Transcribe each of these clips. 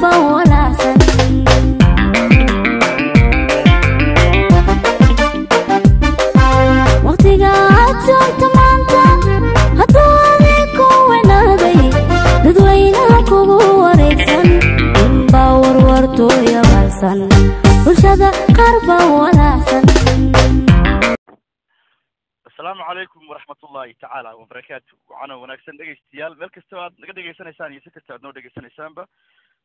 baa walaacsan. Waqtiga aad joogto maanta hadduu adeeg ku weynaaday, dadweynaha kugu wareegsan inbaa warwartooya balsan, bulshada qaar baa walaacsan. Asalaamu calaykum waraxmatullahi tacaala wabarakaatu. Waxaana wanaagsan dhegaystayaal, meel kastoo aad naga dhegaysanaysaan iyo si kasta aad noo dhegaysanaysaanba,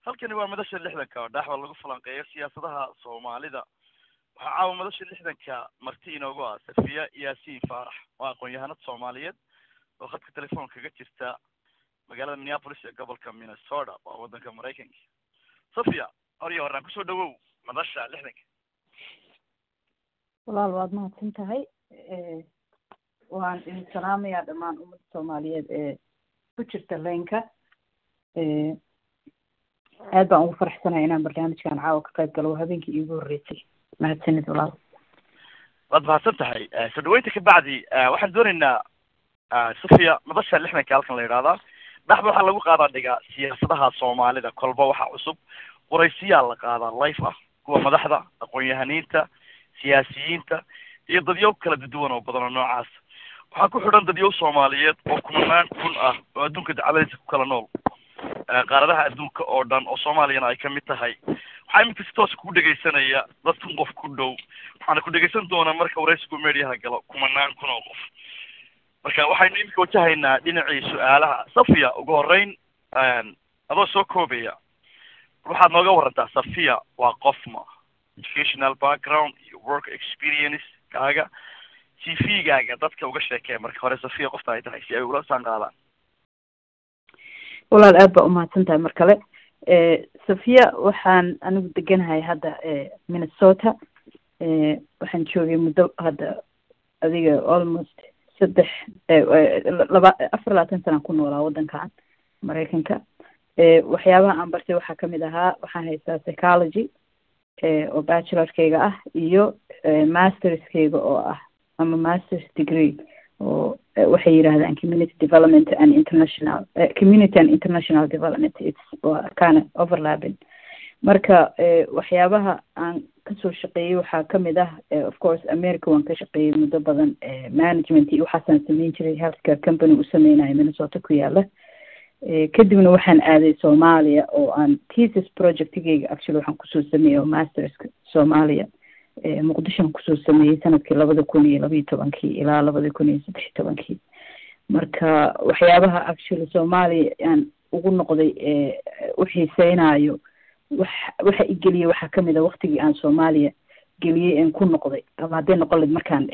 halkani waa Madasha Lixdanka oo dhaxwa lagu falanqeeyo siyaasadaha Soomaalida. Waxaa caawa Madasha Lixdanka marti inoogu ah Safiya Yaasiin Faarax oo aqoon-yahanad Soomaaliyeed oo khadka telefoon kaga jirta magaalada Minneapolis ee gobolka Minnesota, waa waddanka Maraykanka. Safiya, hor iyo horaan kusoo dhawow Madasha Lixdanka. Walaal, waad mahadsan tahay. Waan idin salaamayaa dhammaan ummadda Soomaaliyeed ee ku jirta line-ka. Aad baan ugu faraxsanahay inaan barnaamijkan caawa ka qayb galo, waa habeenkii iigu horreysay. Mahadsanid, walaal. Waad mahadsan tahay. Soo dhaweynta kabacdi, waxaan doonaynaa, Safiya, Madasha Lixdanka halkan la yidhahdaa dhaxba waxaa lagu qaadaa dhigaa siyaasadaha Soomaalida, kolba waxa cusub, waraysiyaa la qaadaa live ah, kuwa madaxda, aqoon-yahaniinta, siyaasiyiinta iyo dadyow kala duwan oo badan oo noocaas. Waxaa ku xidhan dadyow Soomaaliyeed oo kumanaan kun ah oo adduunka dacaladiisa ku kala nool, qaaradaha adduunka oo dhan oo Soomaaliyana ay kamid tahay. Waxaa iminka si toos kugu dhegaysanaya dad 1000 qof ku dhow, waxaana ku dhegaysan doonaa marka waraysigu mediaha galo kumanaan kun oo qof. Marka waxaynu iminka wajahaynaa dhinacii su-aalaha. Safiya, ugu horreyn, adoo soo koobaya, waxaad nooga warantaa Safiya waa qofma, educational background iyo work experience kaaga, CV-gaaga dadka uga sheekee marka hore Safiya qofta ay tahay si ay ula saan qaadaan. Walaal, aad baa umahadsan tahay mar kale. Safiya, waxaan anigu deganahay hadda Minnesota. Waxaan joogay muddo hadda adiga almost saddex laba 24 sanaan ku noolaa waddankan Maraykanka. Waxyaabaha aan bartay waxaa kamid ahaa, waxaan haystaa psychology oo bachelorkayga ah iyo masterskayga oo ah ama masters degree oo waxay yidhahdaan community development and international community and international development. It's waa kind of overlapping. Marka waxyaabaha aan kasoo shaqeeyey waxaa kamid ah, of course, America waan ka shaqeeyey muddo badan, management iyo waxaasaan sameyn jiray, healthcare company u sameynayo Minnesota ku yaala. Kadibna waxaan aaday Soomaaliya oo aan thesis projectigeyga actually waxaan kusoo sameeyey oo masterska Soomaaliya, Muqdishoan kusoo sameeyey sanadkii 2012-kii ilaa 2013-kii. Marka waxyaabaha actually Soomaaliya aan ugu noqday u xiiseynayo, wax waxa igeliyey waxaa kamid a waqtigii aan Soomaaliya geliyey een ku noqday, ama hadday noqon layd markaan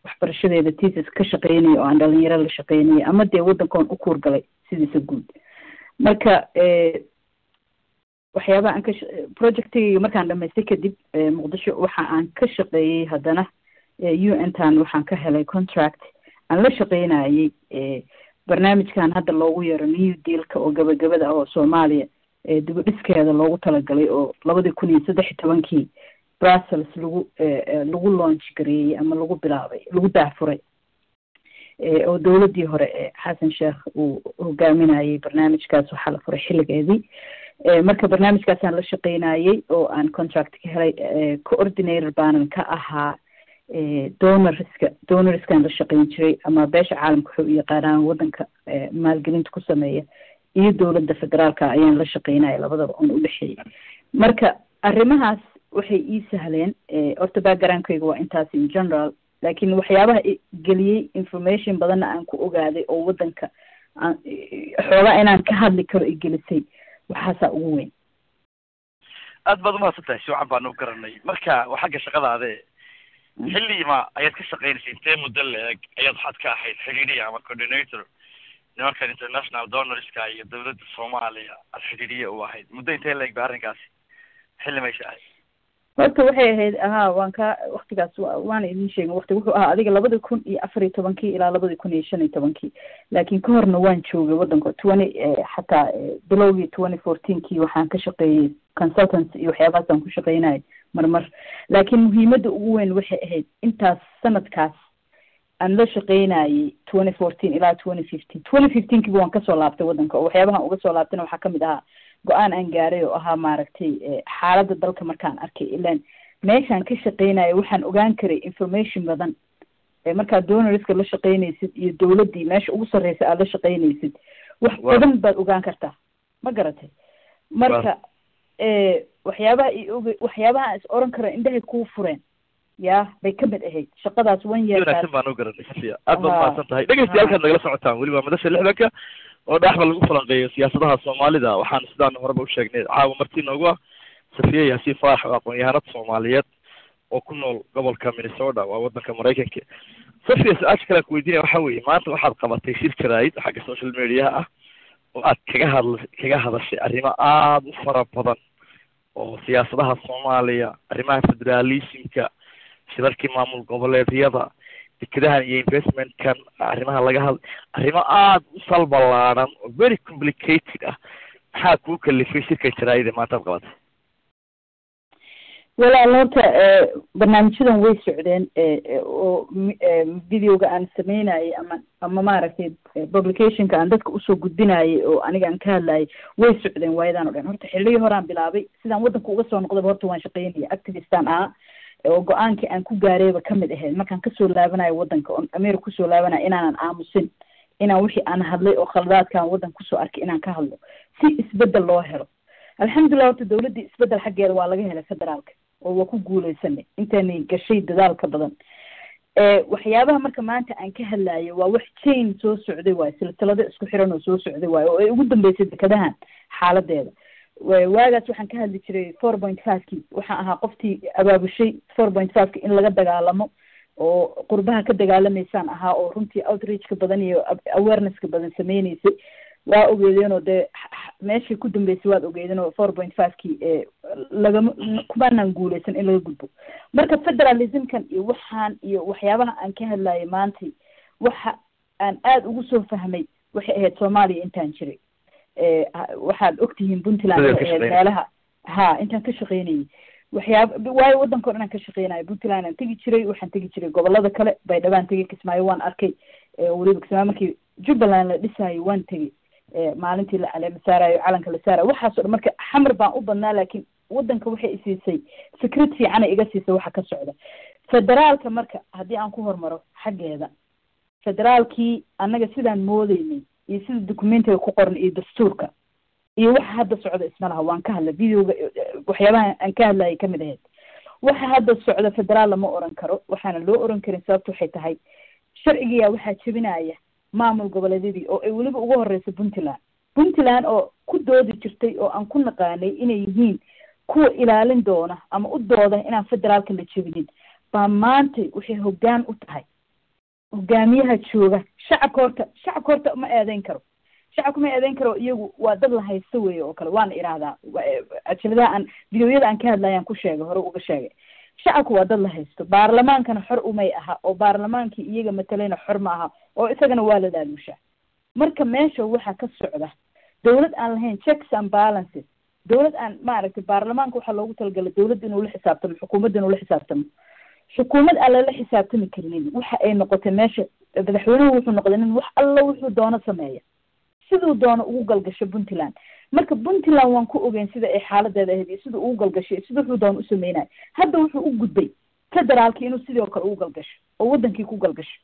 waxbarashadeeda thesis ka shaqeynaya oo aan dhalinyaro la shaqeynayay, ama dee waddankoon u kuurgalay sidiisa guud. Marka waxyaabaha aan ka projectigayga markaan dhamaystay kadib Muqdisho, waxa aan ka shaqeeyey haddana UN tan waxaan ka helay contract aan la shaqeynayay barnaamijkan hadda loogu yeero New Dealka oo gabagabada ah oo Soomaaliya dibudhiskeeda loogu talagalay, oo 2013-kii Brussels lagu launch gareeyey ama lagu bilaabay, lagu daahfuray, oo dowladdii hore ee Xasan Sheekh uu hogaaminayay. Barnaamijkaas waxaa la furay xilligeedii. Marka barnaamijkaasaan la shaqeynayay oo aan contract ka helay, coordinator baanan ka ahaa donorska. Donorskaan la shaqeyn jiray ama beesha caalamka waxay u yaqaanaan waddanka maalgelinta ku sameeya iyo dowladda federaalka ayaan la shaqeynaya, labadaba oon udhexeeyay. Marka arrimahaas waxay ii sahleen, horta backgroundkayga waa intaas in general, laakiin waxyaabaha geliyey information badanna aan ku ogaaday oo waddanka aan xoogaa inaan ka hadli karo igelisay, waxaasaa ugu weyn. Aad baad umahadsan tahay, si wacan baanu u garanay. Marka waa xagga shaqadaade, xilli ma ayaad ka shaqeynaysay, intee muddo la-eg ayaad waxaad ka ahayd xidhiidhiya ama coordinator nimankan international donorska iyo dowladda Soomaaliya aad xidhiidhiye u ahayd? Muddo intee la-eg ba arrinkaasi, xilli maysa ahayd? Horta waxay ahayd, aha, waan ka waktigaas waana idin sheegin, waqti wuxuu ahaa adiga 2014-kii ilaa 2015-kii, laakiin ka horna waan joogay waddanka twenty xataa bilowgii 2014-kii waxaan ka shaqeeyey consultancy iyo waxyaabahaasaan ku shaqeynayay marmar, laakiin muhiimadda ugu weyn waxay ahayd intaas sanadkaas aan la shaqeynayay, 2014 ilaa 2015. 2015-kiiba waan kasoo laabtay waddanka, oo waxyaabahan uga soo laabtayna waxaa kamid ahaa Go-aan aan gaaray oo ahaa, maaragtay, xaaladda dalka markaan arkay, ilaan meeshaan ka shaqeynayo waxaan ogaan karay information badan. Markaad donorska la shaqeynaysid iyo dowladdii meesha ugu sarreysa aada la shaqeynaysid, wax badan baad ogaan kartaa, ma garatay? Marka waxyaabaha i og, waxyaabaha aan is oran karo indhahay kuu fureen ya bay kamid ahayd shaqadaas one year. Wanaagsan baan u garanay, Safiya, aad baad mahadsan tahay. Dhegeystayaal, nagala socotaan weliba Madasha Lixdanka oo dhexba lagu falanqeeyo siyaasadaha Soomaalida. Waxaan sidaan horeba u sheegnay caawa marti noogu ah Safiya Yaasiin Faarax oo aqoon-yahanad Soomaaliyeed oo ku nool gobolka Minnesota, waa waddanka Maraykanka. Safiya, su-aasha kale aan ku weydiinaya waxa weeye, maanta waxaad qabatay shir jaraa'id xagga social mediaha ah oo aad kaga hadashay arrimo aada u fara badan oo siyaasadaha Soomaaliya, arrimaha federalismka, shirarkii maamul goboleedyada, dekedahan iyo investmentkan, arrimaha laga had arrimo aada u salbalaaran oo very complicated ah. Maxaa kuu kalifay shirka jaraa'id ee maanta aad qabatay? Walaal, horta barnaamijyadan way socdeen oo videoga aan sameynayay ama maaragtay publicationka aan dadka usoo gudbinayay oo aniga aan ka hadlayay way socdeen waayadan o dhan. Horta xilligii horaan bilaabay, sidaan waddanka uga soo noqdayba horta waan shaqeynaya, activistaan ahaa, oo go-aankii aan ku gaarayba kamid ahayd markaan kasoo laabanayo waddanka oon America kusoo laabanayo inaanan aamusin, inaan wixii aan hadlay oo khaladaadkaan waddanka kusoo arkay inaan ka hadlo si isbeddel loo helo. Alxamdulillah, horta dawladdii isbeddel xaggeeda waa laga helay federaalka oo waa ku guuleysanay intaanay gashay dadaalka badan. Waxyaabaha marka maanta aan ka hadlayo waa wax chain soo socday waayo, silsilado isku xiran oo soo socday waayo, oo ay ugu dambeysay dekadahan xaaladeeda. Waagaas waxaan ka hadli jiray 4.5-kii. Waxaan ahaa qoftii abaabushay 4.5-ki in laga dagaalamo oo qurbaha ka dagaalamaysaan ahaa, oo runtii outreachka badan iyo awarenesska badan sameyneysay. Waa ogeedeen oo dee meeshii ku dambeysay waad ogeedeen oo 4.5-kii lagama kumaanaan guuleysan in laga gudbo. Marka federalismkan iyo waxaan iyo waxyaabaha aan ka hadlayay maantay, waxa aan aada ugu soo fahmay waxay ahayd Soomaaliya intaan jiray. Waxaad ogtihiin Puntland waxay ahayd meelaha ha intaan ka shaqeynayay waxyaaba, waayo waddanka o dhan aan ka shaqeynayo. Puntland aan tegi jiray, waxaan tegi jiray gobolada kale, Baydhabaan tegay, Kismaayo waan arkay, weliba Kismaayo markii Jubbaland la dhisaayo waan tegey, maalintii la caleema saarayo, calanka la saarayo, waxaas o dhan. Marka Xamar baan u badnaa, laakiin waddanka waxay isiisay fikrad fiicana iga siisay waxa ka socda federaalka. Marka haddii aan ku hormaro xaggeeda federaalkii, annaga sidaan moodeynay iyo sida documentiga ku qoran iyo dastuurka iyo waxa hadda socda isma laha. Waan ka hadlay videoga, waxyaabaha aan ka hadlayay kamid ahayd. Waxa hadda socda federaal lama oran karo. Waxaana loo oran karin sababta waxay tahay sharcigiyaa waxaa jebinaya maamul goboleedyadii, oo ay weliba ugu horeysa Puntland. Puntland oo ku doodi jirtay oo aan ku naqaanay inay yihiin kuwa ilaalin doona ama u dooda inaan federaalka la jebinin, baa maantay waxay hoggaan u tahay hogaamiyaha jooga. Shacabka horta ma eedeyn karo, shacabka ma eedeyn karo, iyagu waa dad la haysto weeye oo kale. Waana idhaahdaa cajaladaha aan videoyada aan ka hadlayaan ku sheegay, hore uga sheegay, shacabku waa dad la haysto. Baarlamaankana xor umay aha, oo baarlamaankii iyaga matalayna xor ma aha, oo isagana waa la laalushaa. Marka meesha waxaa ka socda dawlad aan lahayn checks and balances, dawlad aan maaragtay baarlamaanka waxaa loogu talagalay dawladda inuu la xisaabtamo, xukuumadda inuu la xisaabtamo. Xukuumad aan lala xisaabtami karinin waxa ay noqotay meesha. Madaxweynuhu wuxuu noqday nin wax alla wuxuu doono sameeya, siduu doono ugu galgasho Puntland. Marka Puntland waan ku ogeyn sida ay xaaladeeda ahayd iyo siduu ugu galgashay iyo sida wuxuu doono u sameynayo. Hadda wuxuu u gudbay federaalkii inuu sidoo kale ugu galgasho oo wadankii ku galgasho.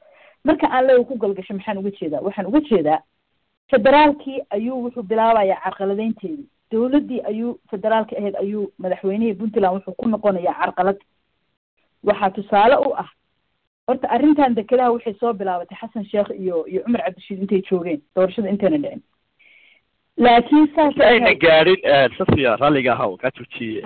Marka aan leeyahay ku galgasho, maxaan uga jeedaa? Waxaan uga jeedaa federaalkii ayuu wuxuu bilaabayaa carqaladeynteedii. Dawladdii ayuu federaalka ahayd ayuu madaxweynihii Puntland wuxuu ku noqonayaa carqalad. Waxaa tusaale u ah horta arrintan dekedaha waxay soo bilaabatay Xasan Sheekh iyo Cumar Cabdishiid intay joogeen, doorashada intayna dhicin, laakiin saas ayna gaadhin. Safiya, ralliga ahaw kaa joojiye,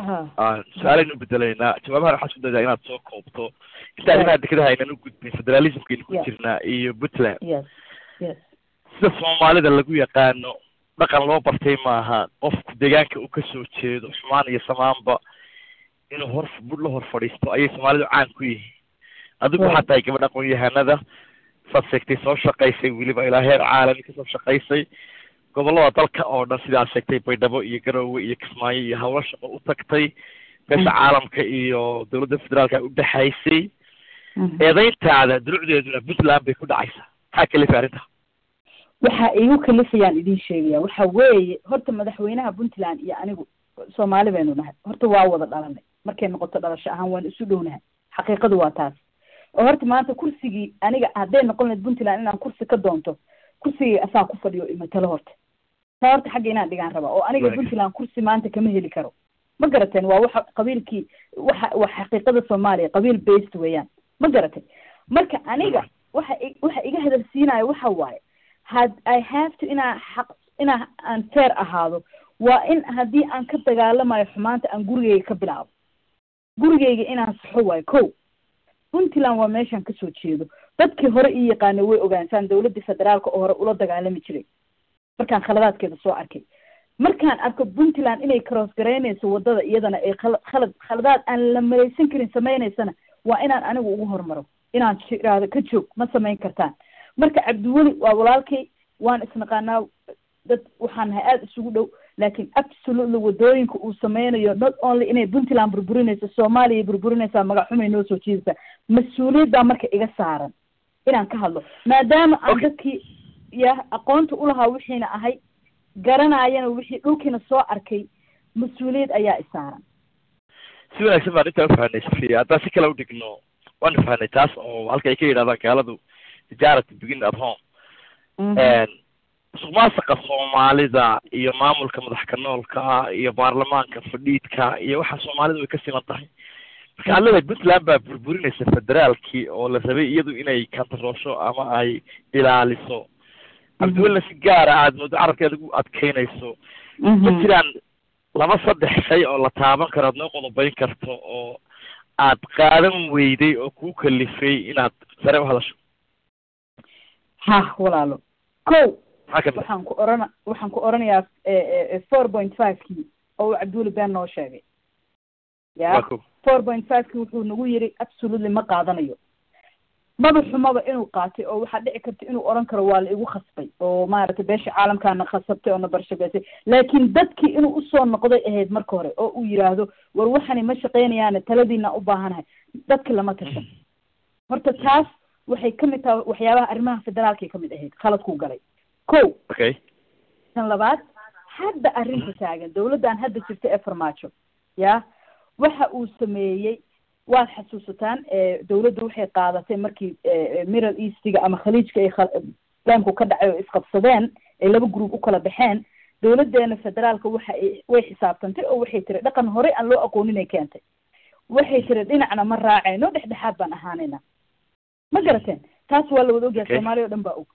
su-aalaynu u bedelaynaa. Jawaabahan waxaa isku daydaa inaad soo koobto inta arrimaha dekedaha aynan u gudbin. Federalismkaynu ku jirnaa iyo Puntland. Sida Soomaalida lagu yaqaano, dhaqan loo bartay maaha qofku deegaanka uu kasoo jeedo xumaan iyo samaanba inuu hor bud la hor fadhiisto ayay Soomaalidu caan ku yihiin. Adigu waxaa tahay gabadh aqoon-yahanada, saad sheegtay soo shaqaysay, weliba ilaa heer caalami kasoo shaqaysay gobollada dalka oo dhan, sidaad sheegtay Baydhabo iyo Garowe iyo Kismaayo iyo hawlo shaqo u tagtay, beesha caalamka iyo dowladda federaalka u dhexaysay. Eedayntaada durucdeeduna Puntland bay ku dhacaysaa. Maxaa kalifay arrinta? Waxaa igu kalifayaan idin sheegaya waxa weeye, horta madaxweynaha Puntland iyo anigu Soomaali baynu nahay, horta waa wada dhalanay. Markay noqoto dhalasho ahaan waan isu dhownahay, xaqiiqadu waa taas. Oo horta maanta kursigii aniga hadday noqon lahayd Puntland inaan kursi ka doonto, kursigii asaa ku fadhiyo imatalo. Horta taa horta xagga inaan dhigaan rabaa, oo aniga Puntland kursi maanta kama heli karo, ma garateen? Waa waxa qabiilkii, waxa waa xaqiiqada Soomaaliya, qabiil based weeyaan, ma garatay? Marka aniga waxa iga hadalsiinayo waxa waaye, had I have to inaa xaq inaa aan fair ahaado. Waa in haddii aan ka dagaalamayo xumaanta aan gurigeyga ka bilaabo, gurigeyga inaan saxo waayo. Ko Puntland waa meeshaan kasoo jeedo. Dadkii hore ii yaqaana way ogaansaan dowladii federaalka oo hore ula dagaalami jiray markaan khaladaadkeeda soo arkay. Markaan arko Puntland inay cross garaynayso wadada, iyadana ay khalad khaladaad aan la malaysan karin samaynaysana, waa inaan anigu ugu hormaro, inaan iraahdo ka joog, ma samayn kartaan. Marka Cabdiweli waa walaalkay, waan isnaqaanaa, dad waxaan nahay aada isugu dhow, laakiin absolutely wadooyinka uu sameynayo, not only inay Puntland burburinayso, Soomaaliya burburinaysaa, magac xumay noo soo jiidaysaa. Mas-uuliyad baa marka iga saaran inaan ka hadlo, maadaama aan dadkii ya aqoonta ulahaa wixiina ahay, garanaayana wixii dhulkiina soo arkay, mas-uuliyad ayaa isaaran. Si wanaagsan baan intaa ufahanay, Safiya. Haddaan si kale udhigno, waan fahanay taas, oo halka ay ka yidhahdaan gaaladu "charity begin at home". Musuq maasuqa Soomaalida iyo maamulka madax ka noolka iyo baarlamaanka fadhiidka iyo waxa Soomaalidu way ka siman tahay. Marka aad leedahay Puntland baa burburinaysa federaalkii oo la rabay iyadu inay kantaroosho ama ay ilaaliso, Cabdiwelina si gaara aad moodo carabkeeda ugu adkeynayso, ma jiraan laba saddex shay oo la taaban karo aad noo qodobayn karto oo aad qaadan weyday oo kuu kalifay inaad sare u hadasho? Ha walaalo, ko Maxaa kamid? Waxaan ku oranayaa 4.5 kii oo uu Cabdiweli been noo sheegay ya. Waa ko. 4.5 kii wuxuu nagu yiri absolutely ma qaadanayo. Maba xumaba inuu qaatay, oo waxaa dhici karta inuu oran karo waa la igu khasbay oo maaragtay beesha caalamkaana khasabtay oo na barshageysay, laakiin dadkii inuu usoo noqday ahayd marka hore oo uu yiraahdo war waxani ma shaqeynayaane, taladiina u baahanahay. Dadki lama tashan. Horta taas waxay kamid tahay waxyaabaha arrimaha federaalkay kamid ahayd khaladkuu galay, ko. Tan labaad, hadda arrinta taagan, dawladdan hadda jirta ee Farmaajo ya waxa uu sameeyey waad xasuusataan. Dawladdu waxay qaadatay markii Middle Eastiga ama Khaliijka ay islaamku ka dhacay oo isqabsadeen, ay laba group u kala baxeen, dawladdeena federaalka waxa ay way xisaabtantay oo waxay tiri dhaqan horey aan loo aqoonin ay keentay. Waxay tiri dhinacna ma raacayno, dhexdhexaad baan ahaanayna, ma garateen? Taas waa la wada ogyahay. Soomaaliya o dhan baa og,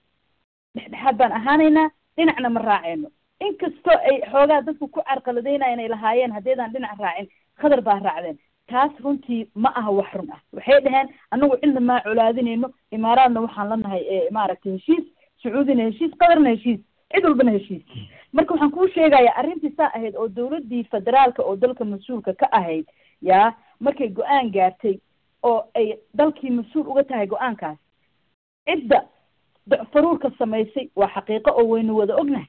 dhexdhexaad baan ahaanaynaa, dhinacna ma raacayno, inkastoo ay xoogaa dadku ku carqaladeynayaan ay lahaayeen haddaydaan dhinac raacin khadar baa raacdeen. Taas runtii ma aha wax run ah. Waxay dhaheen anagu cidna maa colaadinayno, Imaaraadna waxaan la nahay maaragtay heshiis, Sacuudina heshiis, Qatarna heshiis, cid walbana heshiis. Marka waxaan kuu sheegayaa arrintii saa ahayd oo dawladdii federaalka oo dalka mas-uulka ka ahayd ya markay go-aan gaartay oo ay dalkii mas-uul uga tahay go-aankaas, cidda faruurka samaysay waa xaqiiqo oo waynu wada ognahay,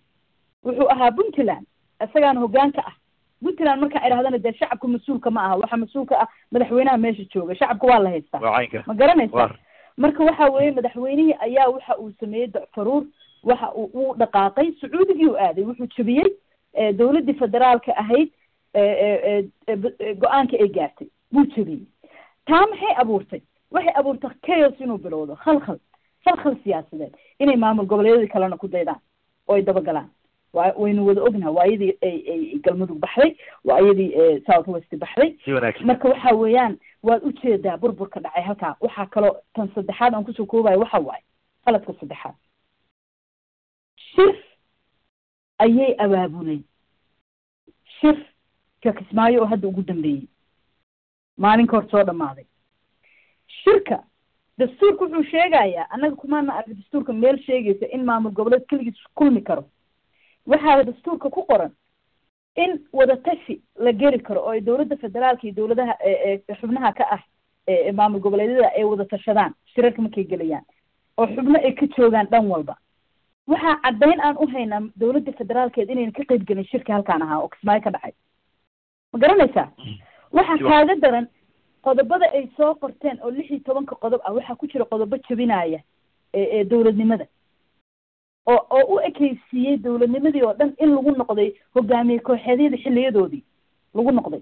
wuxuu ahaa Puntland, isagaana hoggaanka ah Puntland. Markaan idhahdana dee shacabka mas-uulka ma aha, waxa mas-uulka ah madaxweynaha meesha jooga, shacabka waa la haystaa. Waa caynka. Ma garanaysa? War. Marka waxa weeye madaxweynihii ayaa waxa uu sameeyey docfaruur, waxa uu uu dhaqaaqay, Sacuudigii u aaday, wuxuu jabiyey dawladdii federaalka ahayd go-aanka ay gaartay buu jabiyey. Taa maxay abuurtay? Waxay abuurtay chaos inuu bilowdo, khalkhal khalkhal siyaasadeed, inay maamul goboleedyadii kalena ku daydaan oo ay dabagalaan. Waa waynu wada ognahay, waa iyadii ay Galmudug baxday, waa iyadii South West baxday. Si wanaagsan. Marka waxa weeyaan waad ujeedaa burburka dhacay halkaa. Waxaa kaloo tan saddexaad aan kusoo koobayo waxa waaye qaladka saddexaad, shir ayay abaabuleen, shir ka Kismaayo oo hadda ugu dambeeyey maalin ka hor soo dhamaaday. Shirka dastuurka wuxuu sheegayaa, annaga kumaana arag dastuurka meel sheegaysa in maamul goboleed keligiis kulmi karo. Waxaa dastuurka ku qoran in wadatashi la geli karo oo ay dawladda federaalka iyo dawladaha xubnaha ka ah maamul goboleedyada ay wada tashadaan shirarka markay gelayaan oo xubno ay ka joogaan dhan walba. Waxaa caddayn aan u haynaa dawladda federaalkeed inayna ka qayb gelin shirka halkaan ahaa oo Kismaayo ka dhacay, ma garanaysaa? Waxaa kaaga daran qodobada ay soo qorteen oo 16-ka qodob ah, waxaa ku jira qodobo jebinaya ee dawladnimada. Oo u ekeysiiyey dowladnimadii oo dhan in lagu noqday hogaamiye kooxeedyada xiliyadoodii lagu noqday.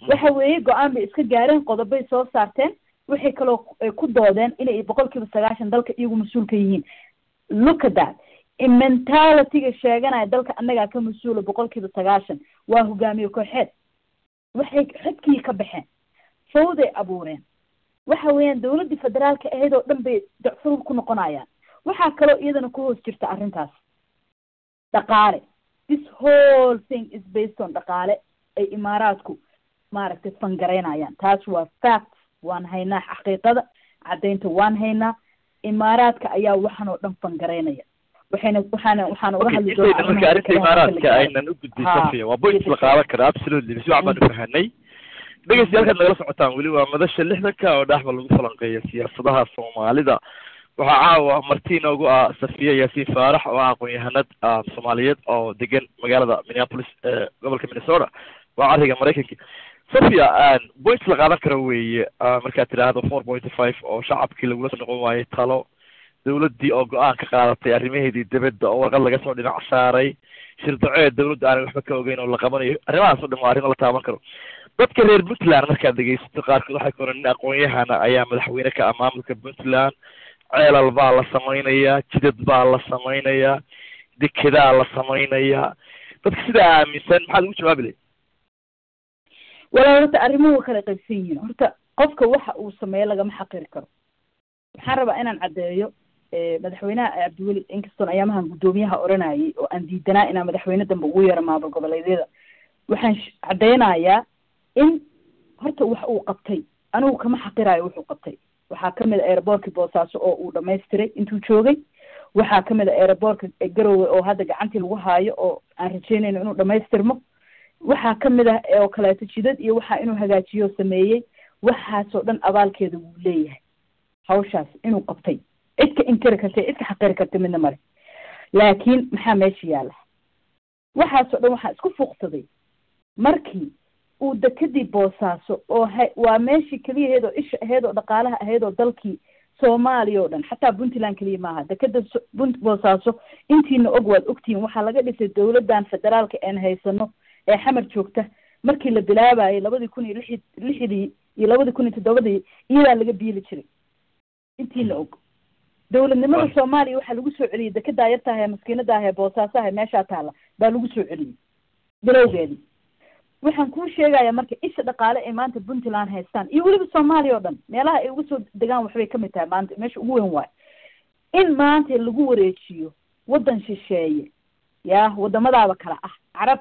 Waxa weeye, go-aan bay iska gaareen, qodobay soo saarteen. Waxay kaloo ku doodeen inay 90% dalka iyagu mas-uul ka yihiin. Look at that mentality-ga sheeganaya dalka annagaa ka mas-uula 90%, waa hogaamiye kooxeed. Waxay xadkii ka baxeen, fawday abuureen. Waxa weeyaan, dowladdii federaalka ahayd oo dhan bay docfur ku noqonayaan. Waxaa kaloo iyadana ku hoos jirta arrintaas dhaqaale. This whole thing is based on dhaqaale ay Imaaraadku maaragtay fangaraynayaan. Taas waa fact, waan haynaa xaqiiqada, caddaynta waan haynaa. Imaaraadka ayaa waxan oo dhan fangaraynaya. Waxayna waxaana uga hadli doonaa marka arrinta Imaaraadka aynan u gudbin. Safiya, waa point la qaadan kara, absolutely, si wax baan ufahanay. Dhegeystayaal, nagala socotaan weli waa Madasha Lixdanka oo dhexba lagu falanqeeya siyaasadaha Soomaalida. Waxaa caawa marti inoogu ah Safiya Yaasiin Faarax oo ah aqoon-yahanad Soomaaliyeed oo degan magaalada Minneapolis ee gobolka Minnesota, waa cariga Maraykanka. Safiya, point la qaadan karo weeye markaad tidhaahdo 4.5 oo shacabkii lagula soo noqon waayey talo, dawladdii oo go-aan ka qaadatay arrimaheedii dibadda oo warqad laga soo dhinac saaray, shirdaceed dawladda aanay waxba ka ogeyn oo la qabanayo. Arrimahaas o dhan waa arrimo la taaban karo. Dadka reer Puntland markaad dhegeysato, qaarkood waxay ku oran nin aqoon-yahana ayaa madaxweyne ka ah maamulka Puntland, ceelal baa la samaynayaa, jidad baa la samaynayaa, dekedaa la samaynayaa. Dadka sidaa aaminsan maxaad ugu jawaabi lahayd? Walaa, horta arrimuhu waa kala qaybsan yihiin. Horta qofka waxa uu sameeyo lagama xaqiri karo. Waxaan rabaa inaan caddeeyo, madaxweynaha Cabdiweli, inkastoon ayaamahan guddoomiyaha oranayay oo aan diidanaa inaan madaxweyne dambe ugu yeero maamul goboleedyada, waxaan caddeynayaa in horta wax uu qabtay. Anigu kama xaqiraayo wuxuu qabtay. Waxaa kamid a airport-kii Boosaaso oo uu dhamaystiray intuu joogay. Waxaa kamid a airport-ka Garowe oo hadda gacantii lagu haayo oo aan rajeynayno inuu dhamaystirmo. Waxaa kamid ah oo kaleeto jidad iyo waxaa inuu hagaajiyo sameeyey. Waxaasoo dhan abaalkeeda wuu leeyahay, hawshaas inuu qabtay cid ka inkari kartay, cid ka xaqiri kartay midna male. Laakiin maxaa meesha yaalla? Waxaasoo dhan waxaa isku fuuqsaday markii uu dekadii Boosaaso oo waa meeshii keliyaheed oo isha ahayd oo dhaqaalaha ahayd oo dalkii Soomaaliya oo dhan, xataa Puntland keliya maaha. Dekada Boosaaso intiina og waad ogtihiin, waxaa laga dhisay dowladdan federaalka een haysano ee Xamar joogta markii la bilaabayay 2006dii iyo 2007dii, iyadaa laga biili jiray. Intiina og, dowladnimada Soomaaliya waxaa lagu soo celiyey dekedaa yartaah ee maskiinada ah ee Boosaasaha ee meeshaa taalla baa lagu soo celiyey bilowgeedii. Waxaan kuu sheegayaa marka, isha dhaqaale ay maanta Puntland haystaan iyo weliba Soomaaliya oo dhan meelaha ay uga soo degaan waxbay kamid tahay maanta, meesha ugu weyn waayo in maanta lagu wareejiyo waddan shisheeye, ya wadamadaaba kale ah Carab,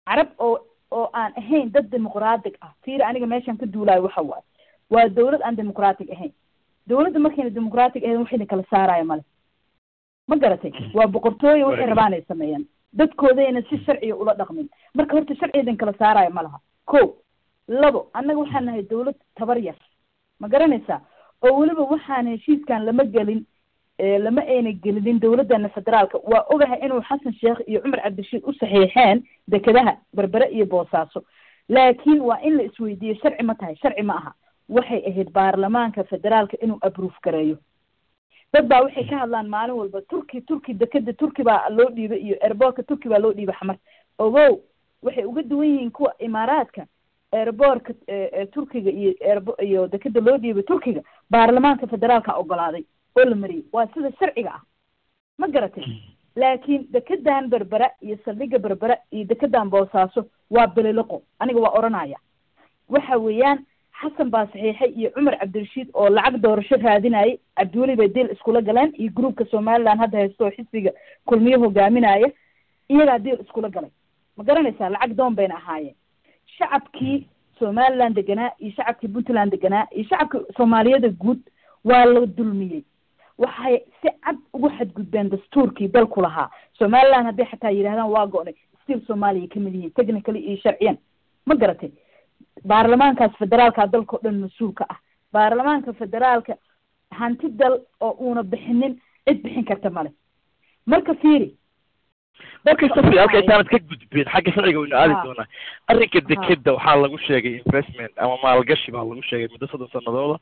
Carab oo aan ahayn dad dimuqraatig ah. Fiiri, aniga meeshaan ka duulaayo waxa waaye waa dawlad aan dimuqraatig ahayn. Dawladda markayna dimuqraatig ahayn, waxayna kala saaraya male, ma garatay? Waa boqortooyo, waxay rabaan ay sameeyaan, dadkoodayna si sharciga ula dhaqmin. Marka horta sharcigan kala saaraya ma laha. Ko labo, annaga waxaan nahay dawlad tabar yar, ma garanaysaa? Oo weliba waxaan heshiiskan lama gelin, lama ayna gelinin dawladana federaalka. Waa ogahay inuu Xasan Sheekh iyo Cumar Cabdirashiid u saxiixeen dekedaha Berbere iyo Boosaaso, laakiin waa in la isweydiiyo, sharci ma tahay? Sharci ma aha. Waxay ahayd baarlamaanka federaalka inuu approve gareeyo. Dad baa waxay ka hadlaan maalin walba Turki, Turki, dekeda Turki baa loo dhiibay iyo airport-ka Turki baa loo dhiibay Xamar. Ogow, waxay uga duwan yihiin kuwa Imaaraadka airport-ka Turkiga iyo iyo dekeda loo dhiibay Turkiga, baarlamaanka federaalka ogolaaday oo la mariyey, waa sida sharciga ah, ma garatay? Laakiin dekedan Berbera iyo saldhigga Berbera iyo dekedan Boosaaso waa beleliqo. Aniga waa oranaya, waxa weeyaan Xasan baa saxiixay iyo Cumar Cabdirashiid oo lacag doorasho raadinayay. Cabdiweli bay deal iskula galeen iyo group-ka Somaliland hadda haysto oo xisbiga Kulmiye hogaaminaya, iyagaa deal iskula galay, ma garanaysaa? Lacag doon bayna ahaayeen. Shacabkii Somaliland deganaa iyo shacabkii Puntland deganaa iyo shacabkii Soomaaliyada guud waa la dulmiyey. Waxay si cad ugu xadgudbeen dastuurkii dalku lahaa. Somaliland hadday xataa yidhahdaan waa go-nay, still Soomaaliya kamid yihiin technically iyo sharciyan, ma garatay? Baarlamaankaas federaalka dalka o dhan mas-uulka ah, baarlamaanka federaalka hanti dal oo uuna bixinin cid bixin karta male. Marka fiiri. Okay Safi, halka intaanad ka gudbin xagga sharciga waynu aadi doonaa. Arrinka dekeda waxaa lagu sheegay investment ama maalgashi baa lagu sheegay muddo 30 sanadooda.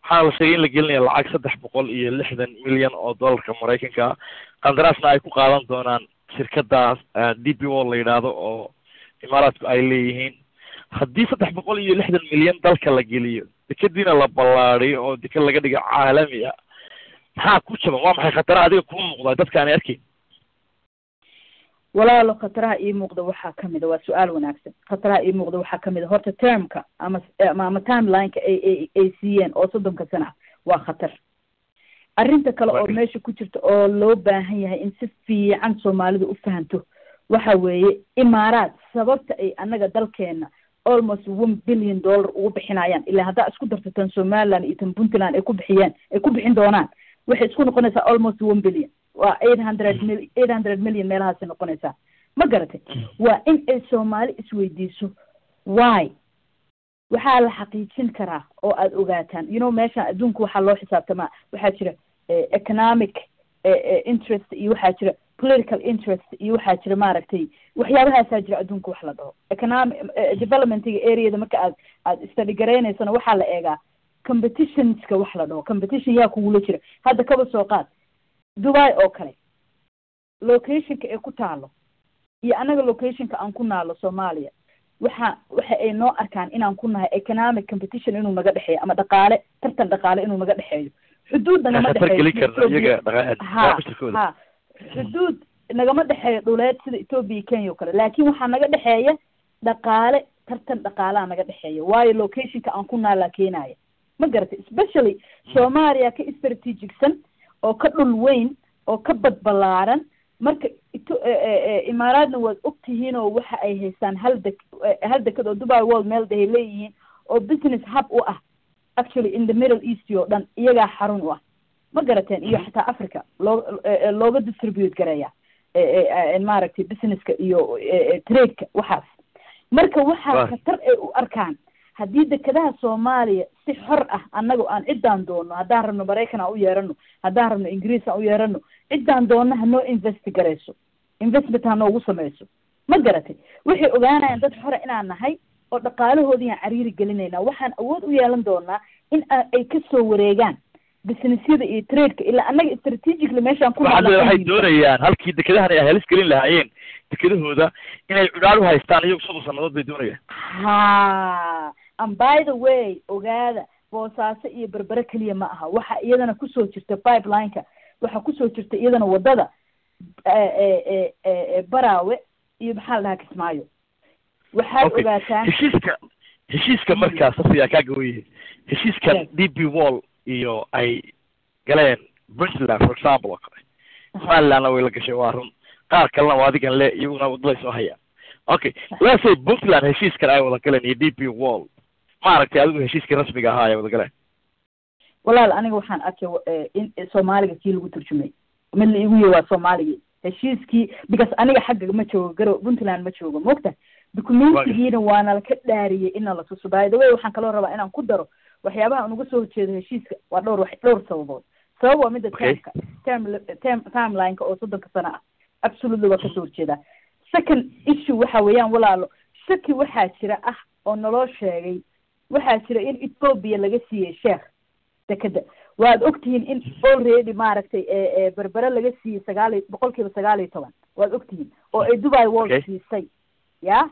Waxaana la sheegay in la gelinaya lacag 360 milyan oo dollarka Maraykanka ah, qandaraasna ay ku qaadan doonaan shirkadaas DP World la yidhaahdo oo Imaaraadku ay leeyihiin. Haddii 360 milyan dalka la geliyo, dekadiina la ballaariyo oo deked laga dhigo caalami ah, maxaa ku jaban? Waa maxay khataraha adiga kuu muuqdaa dadka aanay arkayn? Walaalo, khataraha ii muuqda waxaa kamid a, waa su-aal wanaagsan. Khataraha ii muuqda waxaa kamid a horta termka ama timelineka ay siiyeen oo 30-ka sana ah, waa khatar. Arrinta kale oo meesha ku jirta oo loo baahan yahay in si fiican Soomaalidu u fahanto waxa weeye, Imaaraad sababta ay annaga dalkeena almost $1 billion ugu bixinayaan, ilaa haddaa isku darto tan Somaliland iyo tan Puntland ay ku bixiyeen, ay ku bixin doonaan, waxay isku noqonaysaa almost 1 billion, waa 800 million meelahaasay noqonaysaa, ma garatay? Waa in ay Soomaali isweydiiso why. Waxaa la xaqiijin karaa oo aada ogaataan, meesha adduunka waxaa loo xisaabtamaa, waxaa jira economic interest iyo waxaa jira political interest iyo waxaa jira, maaragtay, waxyaabahaasaa jira adduunka wax la dhaho economic developmentiga areada. Marka aad study garaynaysana waxaa la eegaa competitionska, wax la dhaho competition, yaa kugula jira. Hadda kaba soo qaad Dubai oo kale, locationka ay ku taalo iyo annaga locationka aan ku naalo Soomaaliya, waxa ay noo arkaan inaan ku nahay economic competition inuu naga dhexeeyo ama dhaqaale, tartan dhaqaale inuu naga dhexeeyo. Xuduud nagama dhexeeyo, ha, xuduud nagama dhexeeyo dhuleed sida Ethiopia iyo Kenya oo kale, laakiin waxaa naga dhexeeya dhaqaale, tartan dhaqaalaha naga dhexeeya, waayo locationka aan ku naalaa keenaya, ma garatay? Especially Soomaaliya ka strategicsan oo ka dhul weyn oo ka badbalaaran. Marka Imaaraadna waad ogtihiin oo waxa ay haystaan hal dekad oo Dubai World meel dahay leeyihiin oo business hub u ah actually in the Middle East oo dhan, iyagaa xarun u ah, ma garateen? Iyo xataa Africa loo looga distribute gareeya, maaragtay, businesska iyo tradeka waxaas. Marka waxaa khatar ay u arkaan haddii dekadaha Soomaaliya si xor ah annaga aan ciddaan doono, haddaan rabno Maraykan aan u yeerano, haddaan rabno Ingiriis aan u yeerano, ciddaan doonno hanoo invest garayso, investment ha noogu sameyso, ma garatay? Waxay ogaanayaan dad xora inaan nahay oo dhaqaalahoodii aan cariiri gelinayna. Waxaan awood u yeelan doonaa in ay kasoo wareegaan businessyada iyo tradeka, ilaa annaga strategically meeshaan ku Waxay doonayaan halkii dekadahan ay halis gelin lahaayeen dekedahooda inay cudhaar u haystaan iyagu 30 sanadood bay doonayaan. Ha, and by the way, ogaada, Boosaaso iyo Berbere keliya ma aha. Waxa iyadana kusoo jirta pipeline-ka, waxaa kusoo jirta iyadana wadada Baraawe iyo, maxaa la dhahaa, Kismaayo. Waxaad ogaataan Heshiiska markaa, Safiya, kaa gawaye, heshiiskan DP World iyo ay galeen Puntland, for example, oo kale, Somalilandna way la gashay, waa run, qaar kalena waa adigan le iyaguna wadaday soo hayaan. Okay, let's say Puntland heshiiskan ay wada galeen iyo DP World, maaragtay, adigu heshiiskii rasmiga ahaa ay wada galeen? Walaal, aniga waxaan arkay in Soomaaliga kii lagu turjumay, mid la igu yihi waa Soomaaligii heshiiskii, because aniga xagga ma joogo, garo Puntland ma joogo, moogta? Documentigiina waana laka dhaariyey ina la tuso. By the way, waxaan kaloo rabaa inaan ku daro waxyaabaha aan uga soo horjeedo heshiiska waa dhowr sababood. Sabab waa midda termka, term timelineka oo 30-ka sano ah, absolutely waa kasoo horjeedaa. Second issue waxa weeyaan, walaalo, shaki waxaa jira ah oo naloo sheegay, waxaa jira in Ethiopia laga siiyey sheekh dekeda. Waad ogtihiin in already, maaragtay, Berbere laga siiyey 19%, waad ogtihiin, oo ay Dubai World siisay ya.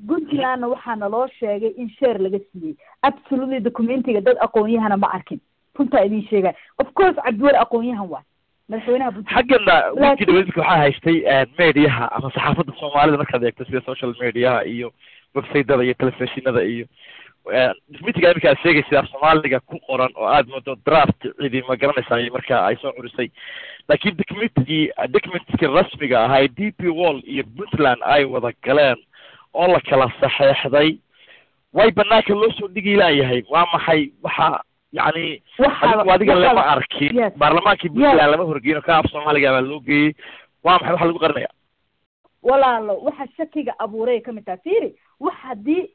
Puntlandna waxaa naloo sheegay in share laga siiyey. Absolutely documentiga dad aqoon-yahana ma arkin, runtaa idin sheegay. Of course Cabdiweli aqoon-yahan waay, madaxweynaha Puntland. Xaggana wiilkii dhaweydka waxaa haystay mediaha ama saxaafadda Soomaalida markaad eegto, sida social mediaha iyo websiteda iyo telefishinada iyo documentiga iminka aad sheegaysa af Soomaaliga ku qoran oo aad moodo draft cidi, ma garanaysaa, marka ay soo curisay. Laakiin documentkii rasmiga ahaa DP World iyo Puntland ay wada galeen oo la kala saxeexday way banaanka loo soo dhigi laayahay. Waa maxay waxa, yacni, adigu adiga lama arkin, baarlamaankii Puntland lama horgeyn, ka af Soomaaliga baa loo geeyey. Waa maxay waxa lagu qarinaya? Walaalo, waxa shakiga abuuray kamid taha, fiiri, wax haddii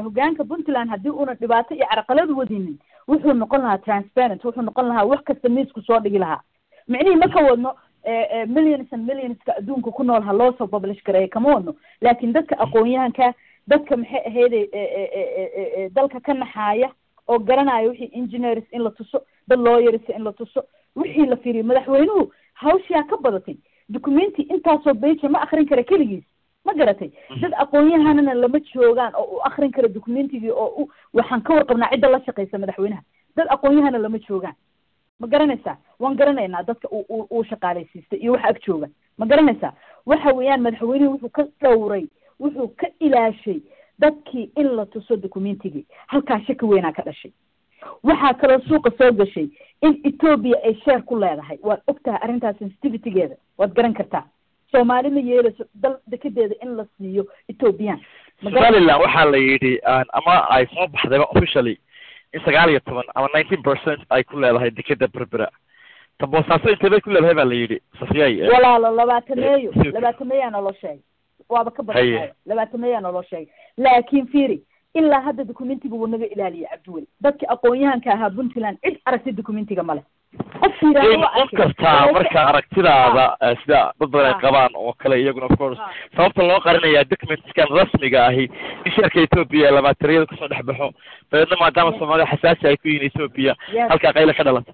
hogaanka Puntland haddii una dhibaato iyo carqalad wadinin, wuxuu noqon lahaa transparent, wuxuu noqon lahaa wax kasta miisku soo dhigi lahaa. Micnihii ma ka wadno Millions and millionska adduunka ku nool ha loo soo publish gareeyo kama wadno, laakiin dadka aqoon-yahanka, dadka maxay ahayde dalka ka naxaaya oo garanaya wixii, engineers in la tuso, dad lawyers in la tuso, wixii la fiiriyo. Madaxweynuhu hawshiyaa ka badatay, documenti intaasoo beja ma akrin kara keligiis, ma garatay? Dad aqoon-yahanana lama joogaan oo u akrin kara documentigii oo u waxaan ka warqabnaa cidda la shaqaysa madaxweynaha. Dad aqoon-yahana lama joogaan, ma garanaysaa? Waan garanaynaa dadka uu shaqaalaysiistay iyo waxa ag jooga, ma garanaysaa? Waxa weeyaan madaxweynuhu wuxuu ka dhowray, wuxuu ka ilaashay dadkii in la tuso documentigii. Halkaa shaki weynaa ka dhashay. Waxaa kaloo suuqa soo gashay in Ethiopia ay share ku leedahay. Waad ogtahay arrintaas sensitivitygeeda, waad garan kartaa. Soomaali ma yeelayso dal dekedeeda in la siiyo Ethiopian. Somaliland waxaa la yidhi ama ay soo baxdayba officially in 19 ama 19% ay ku leedahay dekeda Berbera. Ta Boosaaso intee bay ku leedahay baa la yidhi, Safiyay? Walaalo, 20, 20 naloo sheegay, waaba ka badan, 20 naloo sheegay. Laakiin fiiri, ilaa hadda documentiga wuu naga ilaaliyay Cabdiweli. Dadka aqoon-yahanka ahaa Puntland cid aragtay documentiga male. Qof way noqon kartaa marka aragtidaada sida dad badan ay qabaan oo kale iyaguna, of course, sababta loo qarinayaa documentskan rasmiga ahi in sharka Ethiopia labaatariyada kusoo dhex baxo, dabeedna maadaama Soomaalida xasaasi ay ku yihiin Ethiopia, halkaa qayle ka dhalata.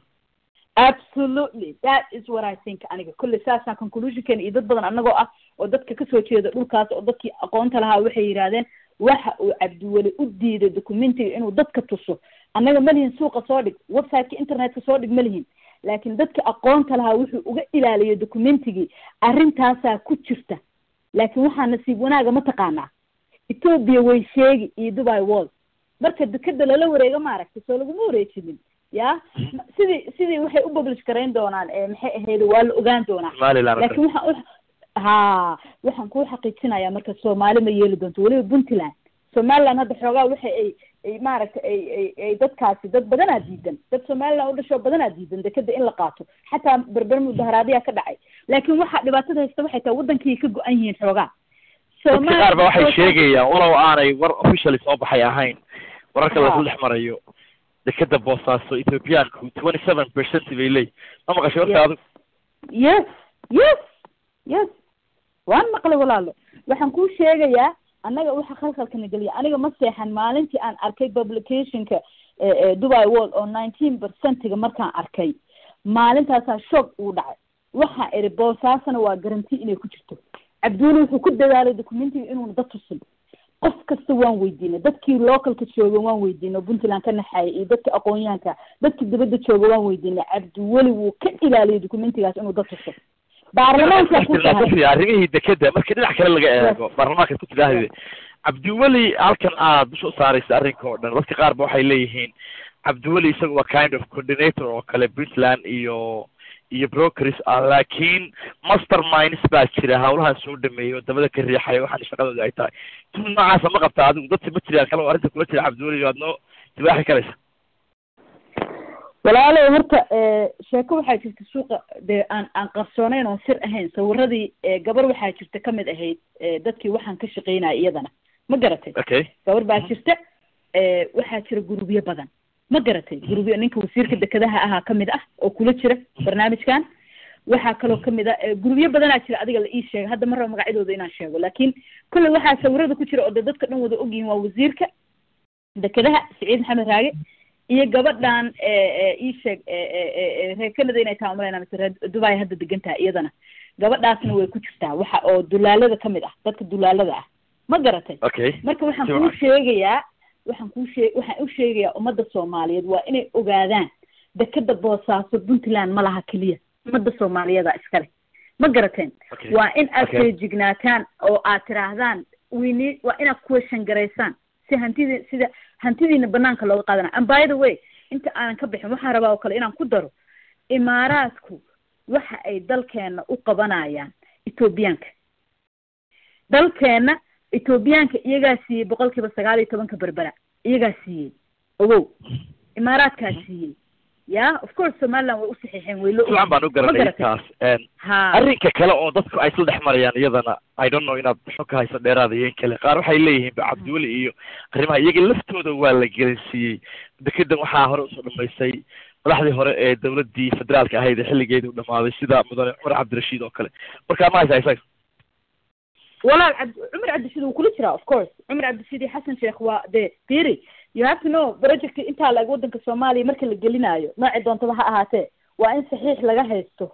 Absolutely, that is what I think. Aniga kulley saasaan conclusionkeena iyo dad badan anagoo ah oo dadka kasoo jeeda dhulkaas oo dadkii aqoonta lahaa waxay yidhaahdeen waxa uu Cabdiweli u diiday documentiga inuu dadka tuso, annaga malihin suuqa soo dhig, websiteka internetka soo dhig malihin, laakiin dadka aqoonta lahaa wuxuu uga ilaaliyay documentigii arrintaasaa ku jirta. Laakiin waxaa nasiib wanaaga, ma taqaanaa, Ethiopia way sheegi iyo Dubai World marka dekeda lala wareego, maaragtay, soo laguma wareejinin ya sidii waxay u publish garayn doonaan, maxay ahayd, waa la ogaan doonaa. Laakiin waxaan ha waxaan kuu xaqiijinayaa marka Soomaali ma yeeli doonto, weliba Puntland. Somaliland hadda xoogaa waxa ay maaragtay ay dadkaasi dad badanaa diidan, dad Somaliland u dhashoo badanaa diidan dekeda in la qaato. Xataa Berber mudaharaadyaa ka dhacay, laakiin waxaa dhibaatada haysta waxay tahay waddankii ka go-an yihiin xoogaa. Dadka qaar ba waxay sheegayaan, walow aanay war officially soo baxay ahayn, wararka laisla dhex marayo, dekeda Boosaaso Ethiopiaanku 27% bay leeyihin. Ma maqashay warka adigu? Yes, waan maqlay walaalo. Waxaan kuu sheegayaa annaga waxa khalkhalkana geliya, aniga ma seexan maalintii aan arkay publicationka Dubai World oo 19 percentiga. Markaan arkay maalintaasaa shock uu dhacay. Waxaa iri Boosaasana waa guarantee inay ku jirto. Cabdiweli wuxuu ku dadaalay documentiga inuuna dad tusin. Qof kasta waan weydiinay, dadkii localka jooga waan weydiinay oo Puntland ka naxaayay iyo dadka aqoon-yahanka, dadkii dibadda jooga waan weydiinay. Cabdiweli wuu ka ilaaliyay documentigaas inuu dad tuso. Baarlamaanka ku tahay arrimihii dekeda markii dhinac kale laga eego, baarlamaanka ku tidhaahde, Cabdiweli halkan aad dusha u saaraysa arrinka oo dhan, dadka qaar ba waxay leeyihiin Cabdiweli isaga waa kind of coordinator oo kale Puntland iyo brokers ah, laakiin masterminds baa jira hawlahan soo dhameeyay oo dabada ka riixaya waxaan shaqadooda ay tahay. Tu noocaasa ma qabtaa adigu? Dadka ma jiraan kale oo arrinta kula jira Cabdiweli aad noo tibaaxi karaysa? Walaalow, horta sheeko waxaa jirta suuqa dee aan qarsoonayn oon sir ahayn. Sawiradii gabar waxaa jirta kamid ahayd dadkii waxaan ka shaqeynaya iyadana, ma garatay? Gabar baa jirta. Waxaa jira gurubyo badan, ma garatay? Gurubyo ninka wasiirka dekedaha ahaa kamid ah oo kula jira barnaamijkan. Waxaa kaloo kamid ah gurubyo badanaa jira adiga la ii sheegay, hadda ma rabo magacyadooda inaan sheego, laakiin kolley waxaa sawirada ku jira oo de dadka dhan wada ogyihiin waa wasiirka dekedaha Siciid Maxamed Raage iyo gabadhan ii sheeg reer Canada inay tahay umalayna mise reer Dubai hadda degan tahay. Iyadana gabadhaasna way ku jirtaa, waxa oo dulaalada kamid ah, dadka dulaalada ah, ma garatay? Marka waxaan kuu sheegayaa, waxaan kuu shee waxaan u sheegayaa ummadda Soomaaliyeed waa inay ogaadaan dekeda Boosaaso Puntland ma laha keliya, ummadda Soomaaliyeeda iskale, ma garateen? Waa in aad feejignaataan oo aad tiraahdaan we waa inaad question garaysaan si hantidii, sida hantidiina banaanka looga qaadana. And by the way, inta aanan ka bixin, waxaan rabaa oo kale inaan ku daro, Imaaraadku waxa ay dalkeena u qabanayaan Ethoobiyaanka. Dalkeena Ethoobiyaanka iyagaa siiyey 19%-ka Berbera, iyagaa siiyey, ogow, Imaaraadkaa siiyey. Ya, of course Somaliland way u saxiixeen, way lo Fiican baan u garanay taas. Arrinka kale oo dadku ay isla dhex marayaan iyadana, I don't know inaad xog ka hayso dheeraada iyo in kale, qaar waxay leeyihiin ba Cabdiweli iyo arrimaha iyaga laftooda waa la gelinsiiyey dekedan. Waxaa hore usoo dhamaysay Madaxdii hore ee dowladdii federaalka ahayd ee xilligeedii u dhamaaday, sida mudane Cumar Cabdirashiid oo kale, marka ma haysaa isaga? Walaal, Cumar Cabdirashiid wuu kula jiraa, of course. Cumar Cabdirashiid iyo Xasan Sheekh waa de theory. You have to know, project intaa laeg waddanka Soomaaliya marka la gelinaayo, noocii doontaba ha ahaatee, waa in saxiix laga haysto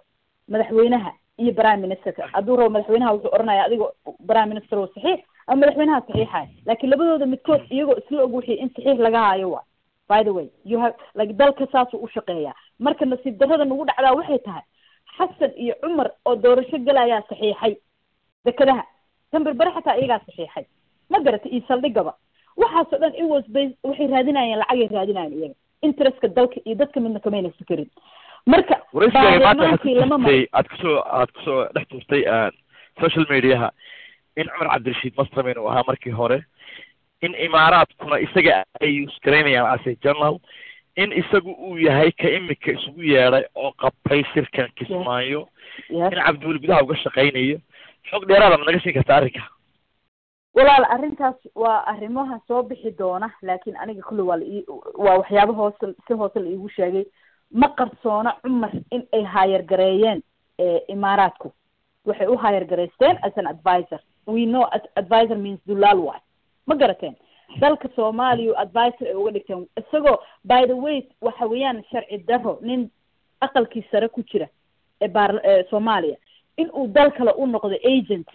madaxweynaha iyo prime ministerka. Hadduu rabo madaxweynaha, wuxuu oranaya adiga prime minister oo saxiix ama madaxweynaha saxiixaya, laakiin labadooda midkood iyagoo isla og wixii in saxiix laga haayo. Waa by the way, you have like dalka saasuu u shaqeeyaa. Marka nasiib darrada nagu dhacdaa waxay tahay Xasan iyo Cumar oo doorasho gelayaa saxiixay dekadaha tan Berbere, xataa iyagaa saxiixay, ma garatay, iyo saldhigaba. Waxaasoo dhan it was based, waxay raadinayeen lacagay raadinayeen, iyaga interestka dalka iyo dadka midna kamayna fikirin. Marka Waraysigaaga maanta waxaad baarlamaankii lama ku marin. jirtay, aad kusoo dhex tuurtay social mediaha in Cumar Cabdirashiid mastermind uu ahaa markii hore, in Imaaraadkuna isaga ay use garaynayaan as a general, in isagu uu yahay ka imika isugu yeedhay oo qabtay shirkan Kismaayo, in Cabdiweli gudaha uga shaqaynayo. Xog dheeraada ma naga siin karta arrinka? Walaal, arrintaas waa arrimaha soo bixi doona, laakiin aniga kulli waa la ii waa waxyaabo hoose, si hoose la iigu sheegay. Ma qarsoona Cumar in ay hire gareeyeen Imaaraadku. Waxay u hire gareysteen as an advisor. We know advisor means dulaal waay, ma garateen? Dalka Soomaaliya advisor ay uga dhigteen isagoo, by the way, waxa weeyaan sharci daro nin aqalkii sare ku jira ee baar Soomaaliya in uu dal kale u noqdo agent.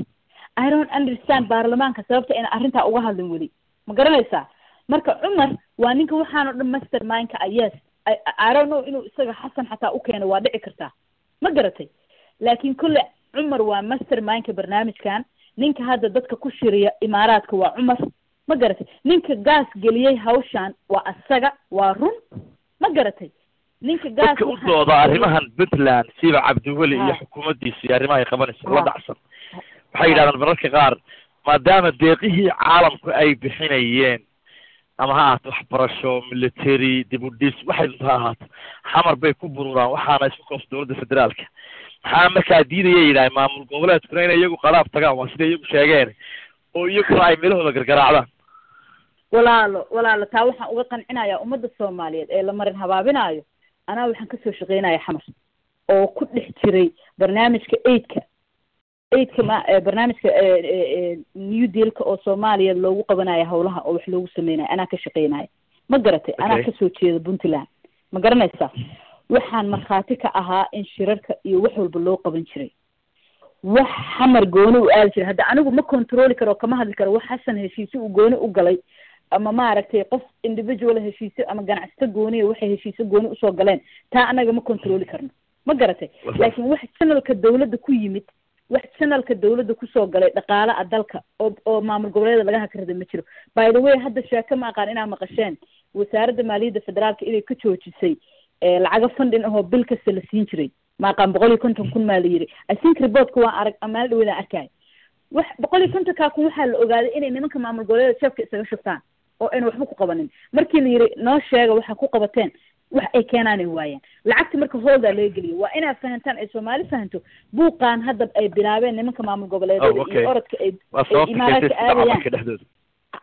I don't understand baarlamaanka sababta ayna arrintaa uga hadlin weli, ma garanaysaa? Marka Cumar waa ninka waxaan oo dhan mastermindka ah. Yes, I don't know inuu isaga Xasan xataa u keeno, waa dhici kartaa, ma garatay? Laakiin kolle Cumar waa mastermindka barnaamijkan. Ninka hadda dadka ku shiriya Imaaraadka waa Cumar, ma garatay? Ninka gaas geliyey hawshan waa asaga, waa run, ma garatay? Ninka gaas Dadka u dooda arrimahan Puntland, siba Cabdiweli iyo xukuumaddiisa iyo arrimaha ay qabanayso la dhacsan, waxay yidhahdaan mararka qaar, maadaama deeqihii caalamku ay bixinayeen, ama ha ahaato waxbarasho, military, dib u dhis, waxay dunta ha ahaato, Xamar bay ku bururaan, waxaana isku koobsa dowladda federaalka. Maxaa markaa diidaya, yidhahay, maamul goboleedkuna inay iyagu qalaab tagaan? Waa sida iyagu sheegeen oo iyaguna ay meelahooda gargaraacdaan. Walaalo, walaalo, taa waxaan uga qancinayaa ummadda Soomaaliyeed ee la marin habaabinaayo. Anaa waxaan kasoo shaqeynaya Xamar oo ku dhex jiray barnaamijka aidka ma barnaamijka New Dealka oo Soomaaliya loogu qabanayo hawlaha oo wax loogu sameynayo. Anaa ka shaqeynaya, ma garatay? Anaa kasoo jeeda Puntland, ma garanaysaa? Waxaan markhaati ka ahaa in shirarka iyo wax walba loo qaban jiray, wax Xamar gooni u aadi jiray. Hadda anigu ma controli karo, kama hadli karo wax Xasan heshiise uu gooni u galay ama, maaragtay, qof individual heshiise ama ganacsato gooniya waxay heshiise gooni usoo galeen. Taa anaga ma controli karno, ma garatay? Laakiin wax channelka dawladda ku yimid, wax channelka dawladda kusoo galay dhaqaale a dalka oo maamul goboleeda laga hakrada ma jiro. By the way, hadda sheeko ma aqaan inaa maqasheen, wasaaradda maaliyadda federaalka inay ka joojisay lacago funding ahoo bil kasta la siin jiray. Ma aqaan, 150,000 maa la yiri, I think. Reportka waan arag, maalin dhaweydaan arkay. Wax 150-kaa kun waxaa la ogaaday inay nimanka maamul goboleeda jeebka isaga shubtaan oo ayna waxba ku qabanin. Markii la yiri noo sheega waxa ku qabateen, wax ay keenaanay waayeen. Lacagta marka holdaa laga geliyo. Waa inaad fahantaan, ay Soomaali fahanto, buuqaan hadda ay bilaabeen nimanka maamul goboleedyada iyo orodka ay Imaaraadka aadayaan. Dhexdooda.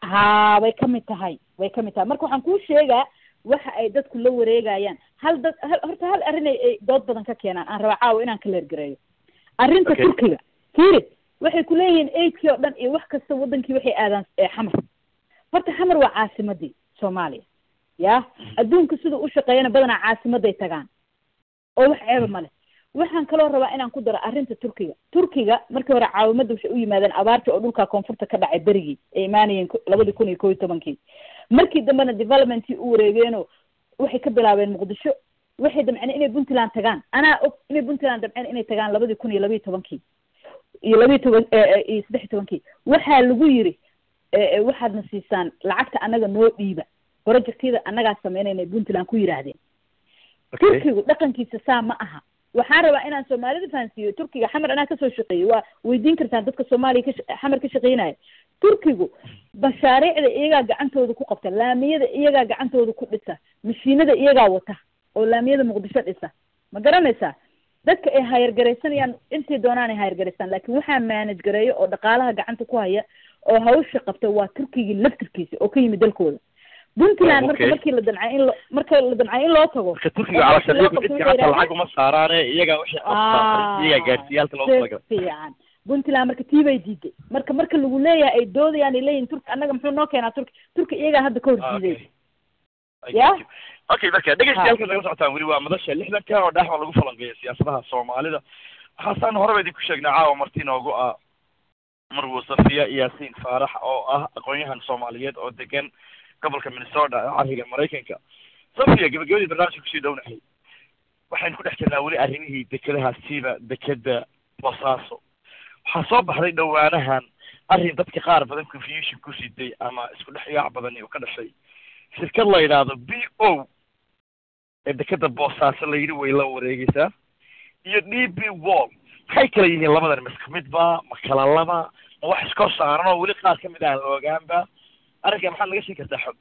Haa, way kamid tahay, way kamid tahay. Marka waxaan kuu sheegaa waxa ay dadku la wareegayaan. Hal dad hal horta hal arrin ay dood badan ka keenaan aan rabaa caawa inaan clear gareeyo, arrinta Turkiga. Fiiri, waxay kuleeyihiin aidkii oo dhan iyo wax kasta wadankii waxay aadaan Xamar. Horta Xamar waa caasimadii Soomaaliya. Ya adduunka siduu u shaqeeyana badanaa caasimaday tagaan oo wax ceeba male. Waxaan kaloo rabaa inaan ku daro arrinta Turkiga. Turkiga markii hore caawimadda waxay u yimaadeen abaarta oo dhulka koonfurta ka dhacay berigii ay imaanayeen 2011-kii. Markii dambena developmentii u wareegeenoo waxay ka bilaabeen Muqdisho. Waxay damceen inay Puntland tagaan. Anaa og inay Puntland damceen inay tagaan 2012-kii iyo 12 iyo 13-kii. Waxaa lagu yiri, waxaadna siisaan lacagta, annaga noo dhiiba, projectyada annagaa sameynayna, Puntland ku yidhaahdeen. Turkigu dhaqankiisa saa ma aha. Waxaan rabaa inaan Soomaalida fahansiiyo Turkiga. Xamar anaa kasoo shaqeeyey, waa weydiin kartaan dadka Soomaaliya ka Xamar ka shaqeynaya. Turkigu mashaariicda iyagaa gacantooda ku qabta, laamiyada iyagaa gacantooda ku dhisa, mashiinada iyagaa wata oo laamiyada Muqdisho dhisa, ma garanaysaa? Dadka ay hire garaysanayaan intay doonaan ay hire garaystaan, laakiin waxaa manage gareeyo oo dhaqaalaha gacanta ku haya oo hawsha qabta waa Turkigii laftirkiisa oo ka yimid dalkooda. Puntland marka markii la damcay in marka la damcay in loo tago, marka Turkiga calashan iyagu cid gacanta lacag uma saaraane, iyagaa wixii codsaatay iyagaa gaarsiiyaalka loogu talagalay. Fiican. Puntland marka tii bay diiday. Marka lagu leeyahay ay doodayaan, ay leeyihin Turki annaga muxuu noo keenaa, Turki iyagaa hadda ka hor diiday. Ya okay, marka dhegeystayaal nagala socotaan weli waa Madasha Lixdanka oo dhexda lagu falanqeeya siyaasadaha Soomaalida. Waxaasaan horeba idinku sheegnay caawa marti noogu ah Marwo Safiya Yaasiin Faarax oo ah aqoon-yahan Soomaaliyeed oo degan gobolka Minnesota ee cariga Maraykanka. Safiya, gabagabadii barnaamijka kusii dhownahay, waxaynu ku dhex jirnaa weli arrimihii dekedaha, siiba dekeda Boosaaso. Waxaa soo baxday dhowaanahan arrin dadka qaar badan confusion ku riday ama isku dhex yaac badani uu ka dhashay, shirkad la yidhaahdo B O ee dekeda Boosaaso la yidhi way la wareegeysaa iyo DP World. Maxay kala yihiin labadan? Ma isku mid ba? Ma kala laba? Ma wax iskor saaran oo weli qaar kamid aan la ogaanba? Arrinka maxaad naga sheegi kartaa xog?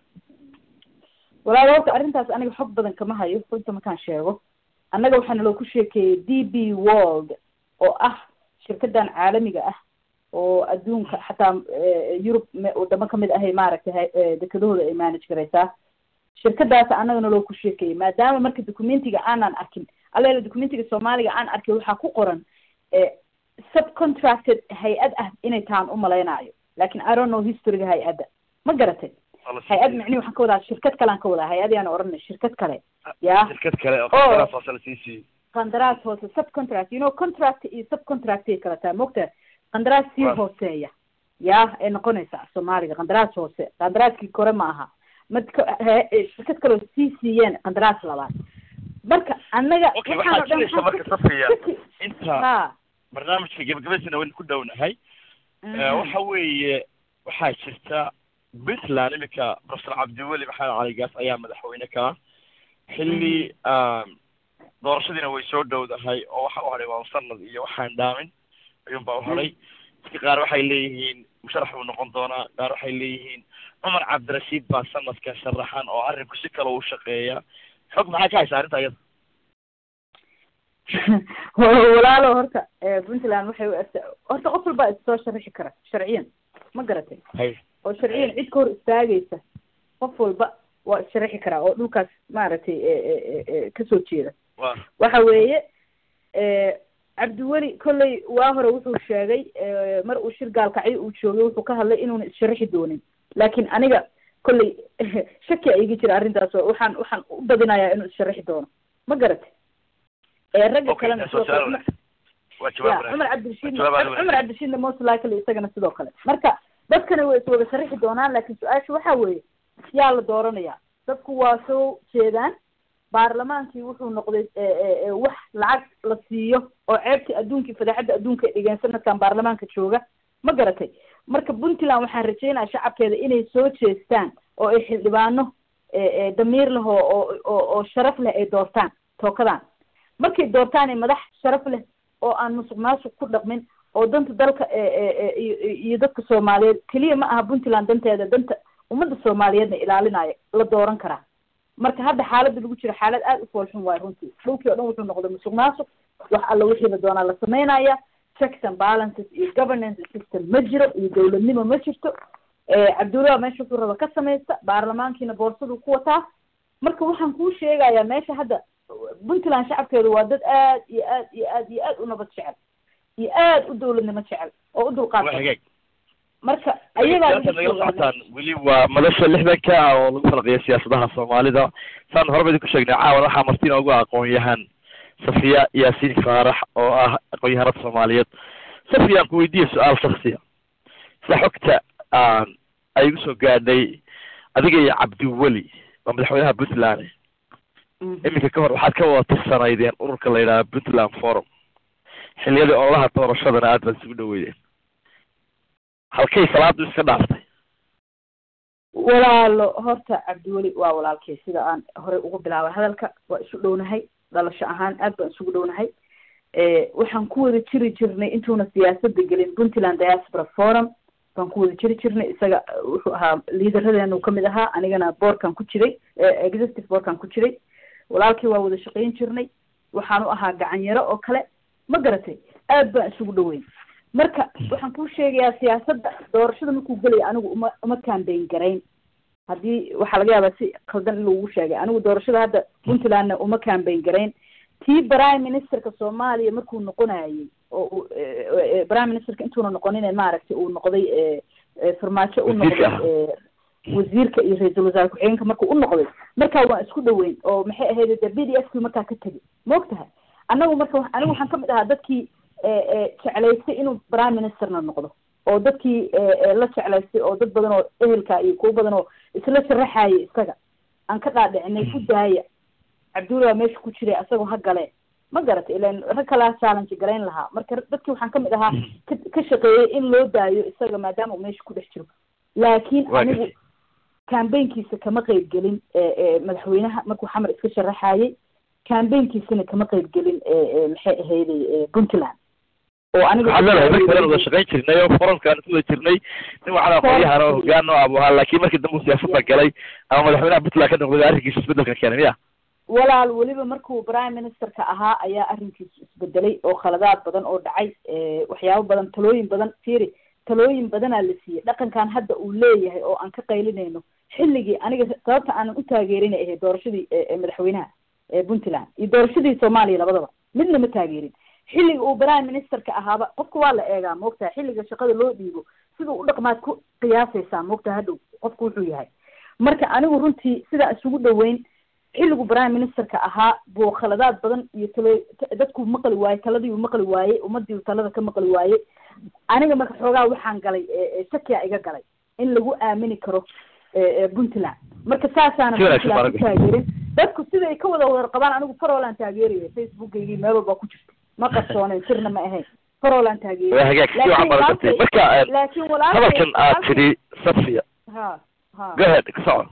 Walaal, horta arrintaas aniga xog badan kama hayo. Runta markaan sheego, annaga waxaa naloo ku sheekeeyey DP World oo ah shirkadan caalamiga ah oo adduunka, xataa Yurub wadamo kamid ahay maaragtay dekadahooda ay manage garaysaa. Shirkadaas annaga naloo ku sheekeeyey, maadaama marka documentiga aanan arkin alleela documentiga Soomaaliga aan arkin, waxaa ku qoran subcontracted hay-ad ah inay taan umalaynaayo, lakin I don't know historyga hay-adda, ma garatay? Hay-ad micnihi waxaan ka wadaa shirkad kalean ka wadaa, hay-ad yaan oranay, shirkad kale ya. Shirkad kale oo qandaraas hoose la sii siiyey. Qandaraas hoose, subcontract, you know, contract iyo subcontract ay kala tahay, mogta? Qandaraas sii hooseeya ya ay noqonaysaa Soomaaliga, qandaraas hoose, qandaraaskii kore ma aha. Madka shirkad kaleo sii siiyeen qandaraas labaad. Marka annaga Okay, waxaa jiraysa marka, Safiya, inta barnaamijka gabagabadiisana waynu ku dhownahay, waxa weeye waxaa jirta Puntland iminka Professor Cabdiweli Maxamed Cali Gaas ayaa madaxweyne ka ah, xilli doorashadiina way soo dhowdahay oo waxa u hadhay waa sanad iyo waxaan dhaamin ayuun baa u hadhay. Dadka qaar waxay leeyihiin musharax buu noqon doonaa, qaar waxay leeyihiin Cumar Cabdirashiid baa sanadka sharaxan oo arrinku si kale u shaqeeya. Xog maxaa ka haysa arrinta iyada? Walaalo, horta Puntland waxay u egta, horta qof walbaa issoo sharixi kara sharciyan, ma garatay? Oo sharciyan cid ka hor istaagaysa, qof walba waa issharaxi karaa oo dhulkaas maaragtay kasoo jeeda. Waxa weeye Cabdiweli kolley waa hore wuxuu sheegay mar uu shir Gaalkacyo uu joogay, wuxuu ka hadlay inuuna issharaxi doonin, laakiin aniga kolley shaki a iga jira arrintaas oo waxaan u badinayaa inuu issharaxi doono, ma garatay? Ragga kalena sidoo kale, Cumar Cabdirashiidna, Cumar Cabdirashiidna most likely isagana sidoo kale. Marka dadkana way iswada sharixi doonaan, laakiin su-aasha waxa weeye yaa la dooranaya? Dadku waa soo jeedaan, baarlamaankii wuxuu noqday wax lacag la siiyo oo ceebtii adduunkii, fadeexadda adduunka ay dhigeen sanadkan baarlamaanka jooga, ma garatay? Marka Puntland waxaan rajeynaya shacabkeeda inay soo jeestaan oo ay xildhibaano damiir leh oo sharaf leh ay doortaan tookadan. Markay doortaan madax sharaf leh oo aan musuq maasuq ku dhaqmin oo danta dalka iyo dadka Soomaaliyeed keliya ma aha Puntland danteeda, danta ummadda Soomaaliyeedna ilaalinaayo la dooran karaa. Marka hadda xaaladda lagu jiro xaalad aada u foolxun waayo runtii. Dhulkii o dhan wuxuu noqday musuq maasuq, wax alla wixii la doonaa la sameynaya, checks and balances iyo governance system ma jiro iyo dowladnimo ma jirto. Cabdulla meesha wuxuu raba ka samaysta, baarlamaankiina boorsaduu ku wataa. Marka waxaan kuu sheegayaa, meesha hadda Puntland shacabkeedu waa dad aad iyo aad iyo aad iyo aad u nabad jecel iyo aad u dowladnimo jecel oo u dulqaadsan. Marka ayagaa nagala socotaan weli waa Madasha Lixdanka oo lagu falqiyo siyaasadaha Soomaalida. Saan horeba idinku sheegnay, caawan waxaa marti noogu aqoon-yahan Safiya Yaasiin Faarax oo ah aqoon-yahanada Soomaaliyeed. Safiya, aan ku weydiiya su-aal shaksiya. Sida xogta aan ay igu soo gaadhay, adiga iyo Cabdiweli waa madaxweynaha Puntland iminka ka hor waxaad ka wada tirsanaydeen ururka la yidhaha Puntland Forum, xilliyadii ololaha doorashadana aad baad isugu dhaweydeen. Halkay salaadu iska dhaaftay? Walaalo, horta Cabdiweli waa walaalkay, sida aan horey ugu bilaabay hadalka. Waa isu dhownahay dhalasho ahaan, aad baan isugu dhownahay. Waxaan ku wada jiri jirnay intuuna siyaasadda gelin Puntland Diaspora Forum baan ku wada jiri jirnay. Isaga wuxuu ahaa leaderadeenu kamid ahaa, anigana boardkan ku jiray, executive boardkan ku jiray. Walaalkii waa wada shaqayn jirnay, waxaan u ahaa gacan yaro oo kale, ma garatay? Aad baan isugu dhaweyn. Marka waxaan kuu sheegayaa, siyaasadda doorashada markuu gelaya anigu uma campaign garayn. Haddii waxaa laga yaabaa si khaldan in lagu sheegay, anigu doorashada hadda Puntlandna uma campaign garayn. Tii prime ministerka Soomaaliya markuu noqonayay oo prime ministerka intuuna noqonin, maaragtay, uu noqday Farmaajo u noqday wasiirka iyo ra-iisul wasaare ku-xigeenka markuu u noqday, markaa waan isku dhaweyn oo maxay ahayd de BDF kii markaa ka tegay, ma og tahay? Anagu marka anigu waxaan kamid ahaa dadkii jeclaystay inuu prime ministerna noqdo, oo dadkii la jeclaystay, oo dad badan oo ehelka iyo kuwo badan oo isla sharaxayay isaga aan ka dhaadhicinay ku daaya Cabdulla meesha ku jiray asagoo ha galee, ma garatay? Ilan rag kalaa challenge garayn lahaa. Marka dadkii waxaan kamid ahaa ka shaqeeyey in loo daayo isaga maadaama uu meesha ku dhex jiro, laakiin anigu campaignkiisa kama qayb gelin. Madaxweynaha markuu Xamar iska sharaxayay campaignkiisana kama qayb gelin, maxay ahayday, Puntland oo aniga Waxaad leedahay markii hore wada shaqayn jirnay oo forumkaan isku wada jirnay, nin waxaan aqoonyahan oo hogaan noo abu ahaa, laakiin markii dambe uu siyaasadda galay ama madaxweynaha Puntland ka noqday arrinkiisa isbedelka keenay, miya? Walaal, weliba markuu prime ministerka ahaa ayaa arrinkiisu isbedelay oo khaladaad badan oo dhacay, waxyaabo badan, talooyin badan, fiiri, talooyin badanaa la siiyey. Dhaqankan hadda uu leeyahay oo aan ka qaylinayno xilligii aniga sababta aanan u taageerinay ahayd doorashadii madaxweynaha Puntland iyo doorashadii Soomaaliya labadaba midna ma taageerin. Xilliga uu prime ministerka ahaaba qofka waa la eegaa, maogtahay? Xilliga shaqada loo dhiibo siduu u dhaqmaad ku qiyaasaysaa, maogtahay, hadhow qofku wuxuu yahay. Marka anigu runtii sidaa isugu dhaweyn xilligu prime ministerka ahaa buu khaladaad badan iyo talo dadku maqli waayey, taladii uu maqli waayey, ummadii talada ka maqli waayey. Aniga marka xoogaa waxaan galay shakiya iga galay in lagu aamini karo Puntland. Marka saasaana Puntland ku taageerin. Dadku siday ka wada warqabaan anigu Farolaan taageeraya, Facebookaygii meel walbaa ku jirta, ma qarsooneyn, sirna ma ahayn, Farolaan taageeraya. Hagaag, si waxaan baan gartay. Marka laakiin hadalkan aad tidhi, Safiya, ha ha. Go ahead, ka soco.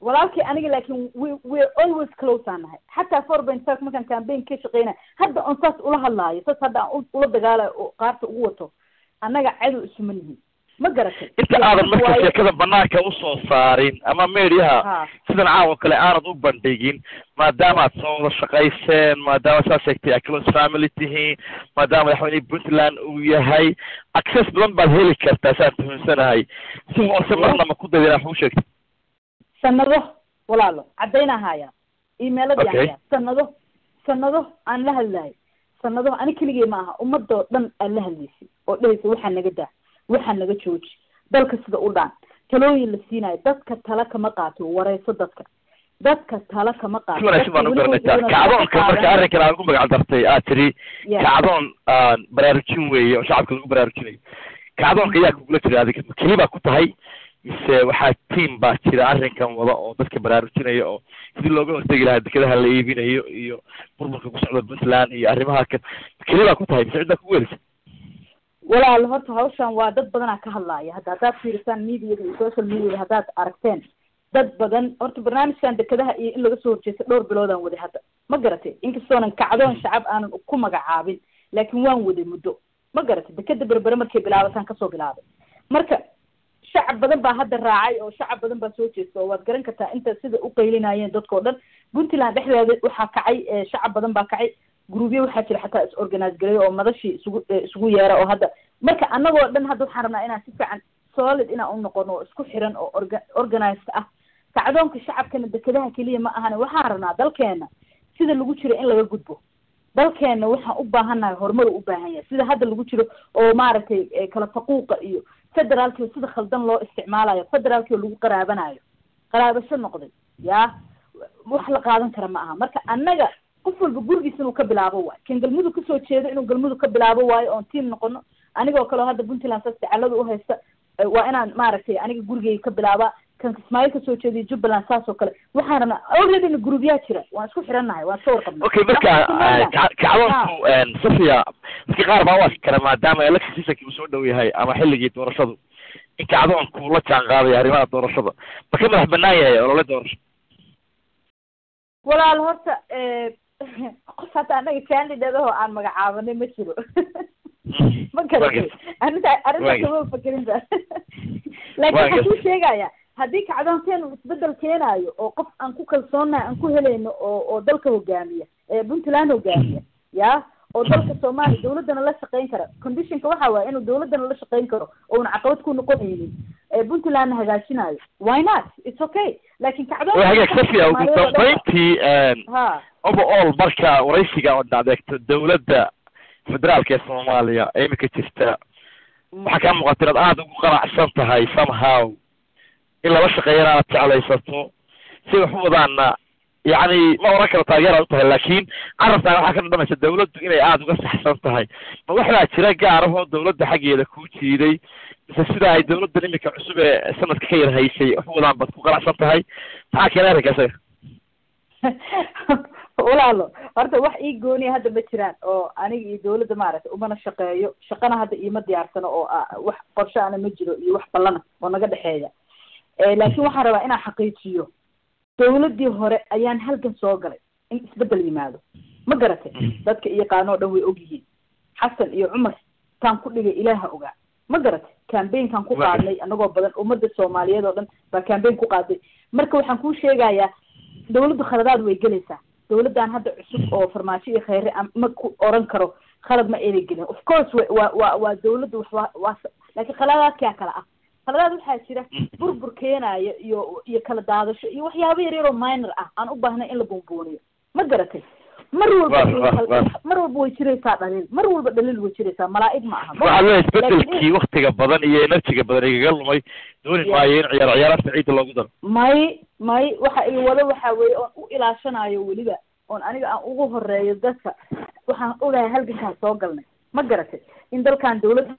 Walaalkii aniga laakiin we always close aan nahay, xataa 4.5 markaan campaign ka shaqeynay. Hadda on saas ula hadlaayo, saas hadda aan ula dagaalayo oo qaarta ugu wato, annaga cadow isuma nihin, ma garatay? Inta aadan marka sheekada banaanka usoo saarin ama mediaha sidan caawa kale aanad u bandhigin, maadaama aad soo wada shaqayseen, maadaama saa sheegtay ay close family tihiin, maadaama madaxweyne Puntland uu yahay, access badan baad heli kartaa saan tuhunsanahay. Si hoose marna ma ku dayda inaad wax u sheegtay? Sanado, walaalo, caddaynaa hayaa, emailadii hayaa. Sanado, sanado aan la hadlayo, sanado, ani keligay ma aha, ummadoo dhan aan la hadlaysay oo dhehaysa waxaa naga daa, waxaa naga jooji, dalka sida u dhaan, talooyin la siinayo. Dadka tala kama qaato, wareyso dadka, dadka tala kama qaato. Si wanaagsan baan u garanaysaa kacdoonka. Marka arrinkan aad ugu magac dartay, aad tiri kacdoon baraarujin weeye oo shacabka lagu baraarujinayo, kacdoonka yaa kugula jira adiga? Ma keli baa ku tahay mise waxaa team baa jira arrinkan wada oo dadka baraarujinaya oo sidii looga hortegi lahaa dekedaha la iibinayo iyo burburka ku socda Puntland iyo arrimaha kan? Keli baa ku tahay mise ciddaa kugu helisa? Walaal, horta hawshan waa dad badanaa ka hadlaaya hadda. Haddaad fiirisaan mediada iyo social mediada, haddaad aragteen dad badan, horta barnaamijkan dekedaha iyo in laga soo horjeesto dhowr biloodaan waday hadda, ma garatay? Inkastoonan kacdoon shacab aanan ku magacaabin, laakiin waan waday muddo, ma garatay? Dekeda Berbere markay bilaabataan kasoo bilaabay. Marka shacab badan baa hadda raacay oo shacab badan baa soo jeesta, oo waad garan kartaa inta sida u qaylinayeen dadkao dhan. Puntland dhexdeeda waxaa kacay shacab badan baa kacay, groupyo waxaa jira xataa is organize gareeyo oo madashii isugu yeera oo hadda. Marka annagoo dhan hadda waxaan rabnaa inaan si fiican solid inaan u noqono oo isku xiran oo organized ah. Kacdoonka shacabkana dekedaha keliya ma ahane, waxaan rabnaa dalkeena sida lagu jiro in laga gudbo. Dalkeena waxaan u baahannahay horumar u baahan yahay. Sida hadda lagu jiro oo maaragtay kala faquuqa iyo federaalkii sida khaldan loo isticmaalayo, federaalkii oo lagu qaraabanayo, qaraabasho noqday, yaa wax la qaadan kara ma aha. Marka annaga qof walba gurigiisa inuu ka bilaabo waayo, kan Galmudug kasoo jeedo inuu Galmudug ka bilaabo waayo oon team noqono. Anigoo kaleo hadda Puntland saas dacalada u haysta, waa inaan maaragtay aniga gurigeyga ka bilaaba. Kan Kismaayo kasoo jeediyo, Jubbaland saas oo kale. Waxaan rabnaa alreadyna groupyaa jira, waan isku xirannahay, waan iska warqabnay. Okay, marka kacdoonku, Safia, dadka qaar baa u arki kara maadaama election seasonki uu soo dhow yahay ama xilligii doorashadu in kacdoonku la jaan qaadayo arrimaha doorashada. Ma ka madax banaan yahay olole doorasho? Walaal, horta qof hata anaga candidate ahoo aan magacaabanay ma jiro, ma garatay? Arrinta arrinta kama fakerin ba, laakiin waxaan kuu sheegaya haddii kacdoonkeenu isbedel keenaayo oo qof aan ku kalsoonahay aan ku helayno oo dalka hogaamiya, Puntland hogaamiya, ya oo dalka Soomaaliya dawladdana la shaqayn kara. Conditionka waxa waaye inuu dawladdana la shaqayn karo oo una caqabad ku noqonaynin. Puntlandna hagaajinayo, why not? It's okay, laakiin kacdoon Waa hagaag, Safiya. Ugu dambeyntii, overall marka waraysiga oo adeegto dowladda federaalka ee Soomaaliya ee imika jirta, waxaa kaa muuqata inaad aada ugu qanacsan tahay somehow in lala shaqeeyana aad jeclaysato si wax u wadaana. Yacni ma oran karo taageeraad u tahay, laakiin carabtaana waxaa ka dhadhamaysa dawladdu inay aada uga saxsan tahay. Ma waxbaa jira gaar ahoo dawladda xaggeeda kuu jiiday, mise sida ay dawladdan imika cusub ee sanadka ka yar haysay wax u wadaan baad ku qanacsan tahay? Maxaa keenay arrinka isaga? Walaalo, horta wax ii gooniya hadda ma jiraan oo aniga iyo dawladda maaragtay umana shaqeeyo, shaqana hadda iima diyaarsano oo wax qorshe ana ma jiro iyo wax ballana oo naga dhexeeya. Laakiin waxaan rabaa inaan xaqiijiyo, dawladdii hore ayaan halgan soo galay in isbeddel yimaado, ma garatay? Dadka iyaqaano o dhan way ogyihiin. Xasan iyo Cumar taan ku dhigay Ilaaha ogaa, ma garatay? Campaignkan ku qaadnay anagoo badan, ummadda Soomaaliyeed oo dhan baa campaign ku qaaday. Marka waxaan kuu sheegayaa, dawladdu khaladaad way gelaysaa. Dawladdan hadda cusub oo Farmaajo iyo Kheyre ma ku oran karo khalad ma aynay gelin. Of course wa waa dawladdu wax waa, laakiin khaladaadkaa kala ah. Khaladaad waxaa jira burbur keenaya iyo kala daadasho iyo waxyaabo yar yaroo minor ah aan u baahnay in la buunbuuniyo, ma garatay? Mar walba, mar walba way jiraysaa dhaliil, mar walba dhaliil way jiraysaa, malaa'ig ma aha. Waxaad leeyahay isbedelkii waktiga badan iyo energyga badan igaga lumay, dooni maayo in ciyaar ciyaaraadka ciidda loogu daro. May, waxa i wado waxa weeye oon u ilaashanayo weliba oon aniga aan ugu horeeyo dadka, waxaan ogahay halgankaan soo galnay, ma garatay, in dalkan dawladda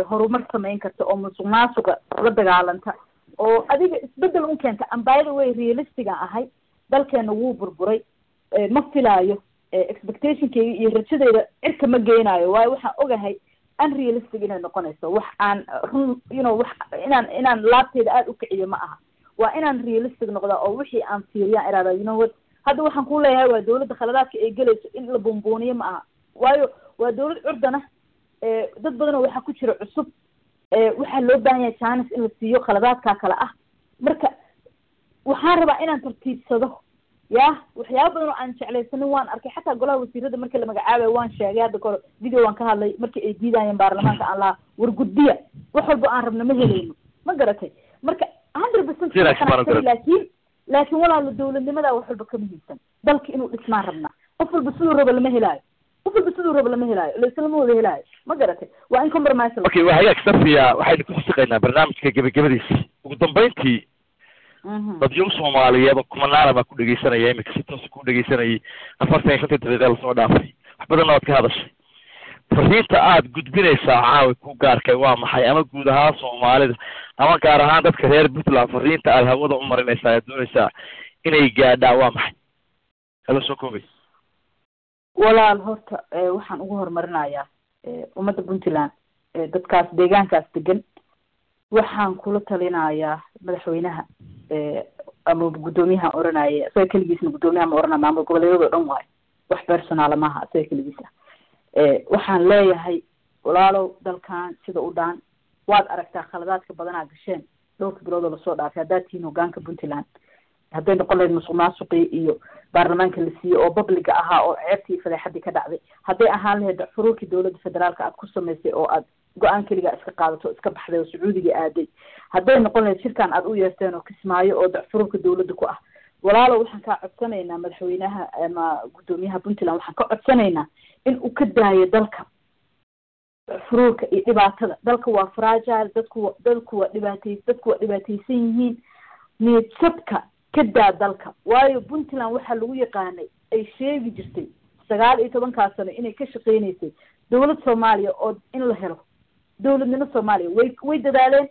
horumar samayn karta oo musuq maasuqa la dagaalanta oo adiga isbedel un keenta. And by the way, realistic-ga ahay, dalkeena wuu burburay. Ma filaayo, expectationkayga iyo rajadeyda cirka ma geenaayo, waayo waxaan ogahay unrealistic inay noqonayso. Wax aan run wax inaan laabteyda aada u kiciyo ma aha. Waa inaan realistic noqdaa oo wixii aan fiiriyaan irahda, you know what, hadda waxaan ku leeyahay waa dawladda khaladaadka ay gelayso in la buunbuuniyo ma aha, waayo waa dawlad curdana, dad badanoo waxaa ku jira cusub, waxaa loo baahan yahay chance in la siiyo khaladaadkaa kale ah. Marka waxaan rabaa inaan tartiibsado ya. Waxyaaba badan oo aan jeclaysanin waan arkay, xataa golaha wasiirada markii la magacaabayo waan sheegay hadda kahor, video waan ka hadlay, markii ay diidayeen baarlamaanka aan lahaa war gudbiya, wax walba aan rabno ma helayno, ma garatay? Marka 100% laakiin walaalo, dawladnimada wax walba ka muhiimsan. Dalka inuu dhismaan rabnaa. Qof walba siduu rabo lama helaayo, qof walba siduu rabo lama helaayo, laislama wada helaayo, ma garatay? Waa in compromise. Okay, waa hagaag, Safiya. Waxaynu ku xusiqaynaa barnaamijka gebagabadiisa. Ugu dambeyntii, dadyow Soomaaliyeed oo kumanaana baa ku dhegeysanaya imika, si toos ku dhegeysanayay 45-tii daqiiqa lasoo dhaafay. Wax badanna waad ka hadashay. Fariinta aad gudbinaysaa caawi ku gaarkay waa maxay, ama guud ahaan Soomaalida ama gaar ahaan dadka reer Puntland, fariinta aad hawada u marinaysaa aad doonaysaa inay gaadhaa waa maxay, hala soo koobay? Walaal, horta waxaan ugu horumarinayaa ummadda Puntland, dadkaas deegaankaas degan, waxaan kula talinayaa madaxweynaha ama guddoomiyaha oranaya, isaga keligiisna guddoomiyaha ma oranaya, maamul goboleedyada o dhan waayo, wax personal maaha isaga keligiis ah. Waxaan leeyahay, walaalow, dalkan sida u dhaan waad aragtaa khaladaadka badanaa gasheen dhowrka bilood oo lasoo dhaafay haddaad tihiin hogaanka Puntland, hadday noqon lahayd musuq maasuqii iyo baarlamaanka la siiyey oo public-ga ahaa oo ceebtii fadeexadii ka dhacday, hadday ahaan lahayd furuurkii dowladda federaalka aad ku samaysay oo aad go-aan keligaa iska qaadato, iska baxday oo Sacuudiga aaday, hadday noqon lahayd shirkan aad u yeerteen oo Kismaayo oo furuurka dowladda ku ah. Walaalo, waxaan kaa codsanaynaa, madaxweynaha ama guddoomiyaha Puntland waxaan ka codsanaynaa in uu ka daayo dalka furuurka iyo dhibaatada. Dalka waa fragile, dadku waa dhibaataysan yihiin. Niyad jabka ka daa dalka, waayo Puntland waxaa lagu yaqaanay ay sheegi jirtay 19-kaa sano inay ka shaqeynaysay dowlad Soomaaliya oo in la helo dowladnimo Soomaaliya. Way dadaaleen,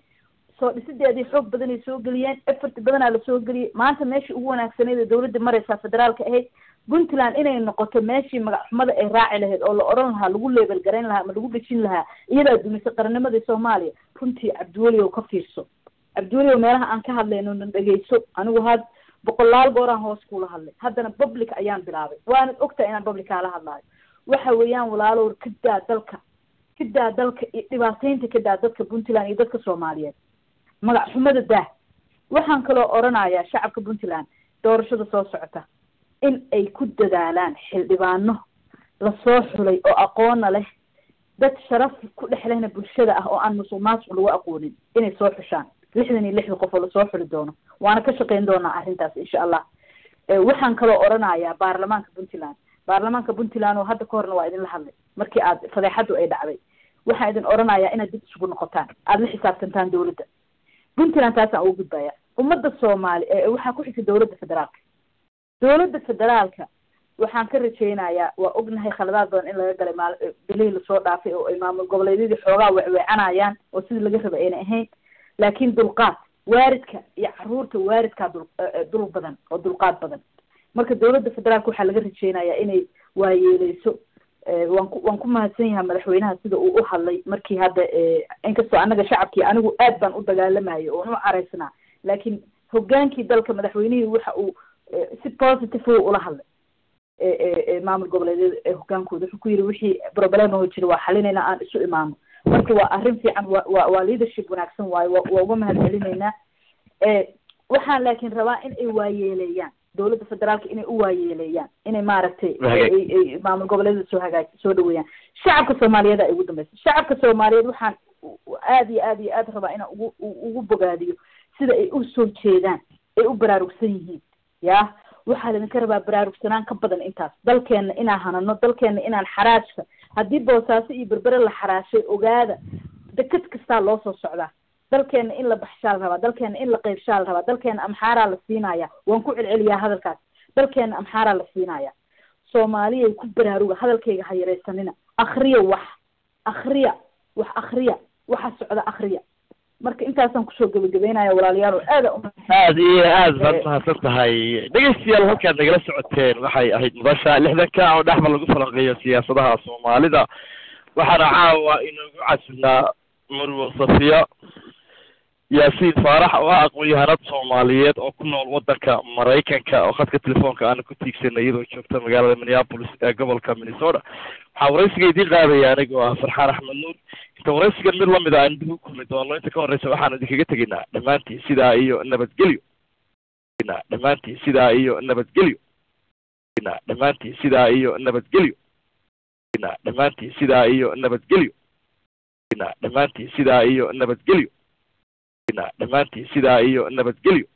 soo dhisideedii xoog badanay soo geliyeen, effort badanaa lasoo geliyey. Maanta meeshii ugu wanaagsaneyd ee dowladda mareysaa federaalka ahayd, Puntland inay noqoto meeshii magac xumada ay raaci lahayd oo la oran lahaa, lagu label garayn lahaa ama lagu dhejin lahaa iyadaa dumisay qarannimadii Soomaaliya. Runtii, Cabdiweli ow, ka fiirso. Cabdiweli ow, meelaha aan ka hadlayno na dhegeyso. Anigu had boqolaal gooraan hoos kula hadlay, haddana public ayaan bilaabay, waanad ogtahay inaan public kaala hadlaayo. Waxa weeyaan, walaalow, ka daa dalka, ka daa dalka iyo dhibaateynta, ka daa dadka Puntland iyo dadka Soomaaliyeed, magac xumada daa. Waxaan kaloo oranayaa shacabka Puntland doorashada soo socota in ay ku dadaalaan xildhibaano lasoo xulay oo aqoonna leh. Dad sharaf ku dhexlehna bulshada ah oo aan musuq maasuq lagu aqoonin inay soo xushaan 66da qof oo lasoo xuli doono. Waana ka shaqeyn doonaa arrintaas, insha Allah. Waxaan kaloo oranayaa baarlamaanka Puntland, baarlamaanka Puntland oo hadda ka horna waa idinla hadlay markii aad fadeexaddu ay dhacday. Waxaan idin oranayaa inaad dib isugu noqotaan, aada la xisaabtantaan dawladda Puntland. Taasaan ugu gudbaya ummadda Soomaali. Waxaa ku xigta dawladda federaalka. Dawladda federaalka waxaan ka rajaynayaa, waa ognahay khaladaad badan in laga galay maal bilihii lasoo dhaafay oo ay maamul goboleedyadii xoogaa wecweecanayaan oo sidii laga rabay ayna ahayn, laakiin dulqaad waaridka iyo caruurta waaridkaa dul badan oo dulqaad badan. Marka dawladda federaalka waxaa laga rajaynayaa inay waayeeleyso. Waan ku mahadsan yahay madaxweynaha sida uu u hadlay markii hadda, inkastoo annaga shacabkii anigu aad baan u dagaalamayay oon u caraysnaa, laakiin hogaankii dalka, madaxweynihii, waxa uu si positive ula hadlay maamul goboleedyada hogaankooda. Wuxuu ku yidhi wixii problem oo jira waa xalinayna, aan isu imaano. Marka waa arrin fiican, wa waa leadership wanaagsan waayo, waa uga mahad celinaynaa. Waxaan laakiin rabaa in ay waayeeleeyaan dawladda federaalka, inay u waayeeleeyaan inay maaragtay ay maamul goboleedyada soo hagaaj soo dhaweeyaan. Shacabka Soomaaliyeed ay ugu dambeysa. Shacabka Soomaaliyeed waxaan aad iyo aad iyo aad rabaa inaan ugu bogaadiyo sida ay u soo jeedaan, ay u baraarugsan yihiin. Ya, waxaa laidinka rabaa baraarugsanaan ka badan intaas, dalkeena inaan hanano, dalkeena inaan xaraashka. Haddii Boosaaso iyo Berbere la xaraashay, ogaada deked kastaa loo soo socdaa. Dalkeena in la baxshaa la rabaa, dalkeena in la qaybshaa la rabaa, dalkeena Amxaaraa la siinaya. Waan ku celceliyaa hadalkaas, dalkeena Amxaaraa la siinaya. Soomaaliyay, ku baraaruga, hadalkayga ha yaraysanina. Akriya, wax akriya, wax akriya, waxa socda akriya. Marka intaasaan kusoo gebagabeynaya, walaalayaal, oo aada u Aad iyo aad baad mahadsan tahay. Dhegeystayaal, halkaad nagala socoteen waxay ahayd Madasha Lixdanka oo dhexda lagu falanqeeyo siyaasadaha Soomaalida. Waxaana caawa inoogu casilnaa Marwo Safiya Yaasiin Faarax oo ah aqoon-yahanad Soomaaliyeed oo ku nool waddanka Maraykanka, oo khadka telefoonka aana ku tiigsanay iyadoo joogta magaalada Minneapolis ee gobolka Minnesota. Waxaa waraysiga idiin qaadaya anigoo ah Farxaan Axmed Nuur. Inta waraysigan mid lamid a aan dib u kulmi doono, inta ka horreysa waxaan idinkaga tegaynaa dhammaantiin sidaa iyo nabadgelyo, dhammaantiin sidaa iyo nabadgelyo, dhammaantiin sidaa iyo nabadgelyo, dhammaantiin sidaa iyo nabadgelyo, dhammaantiin sidaa iyo nabadgelyo, dhammaantiin sidaa iyo nabadgelyo.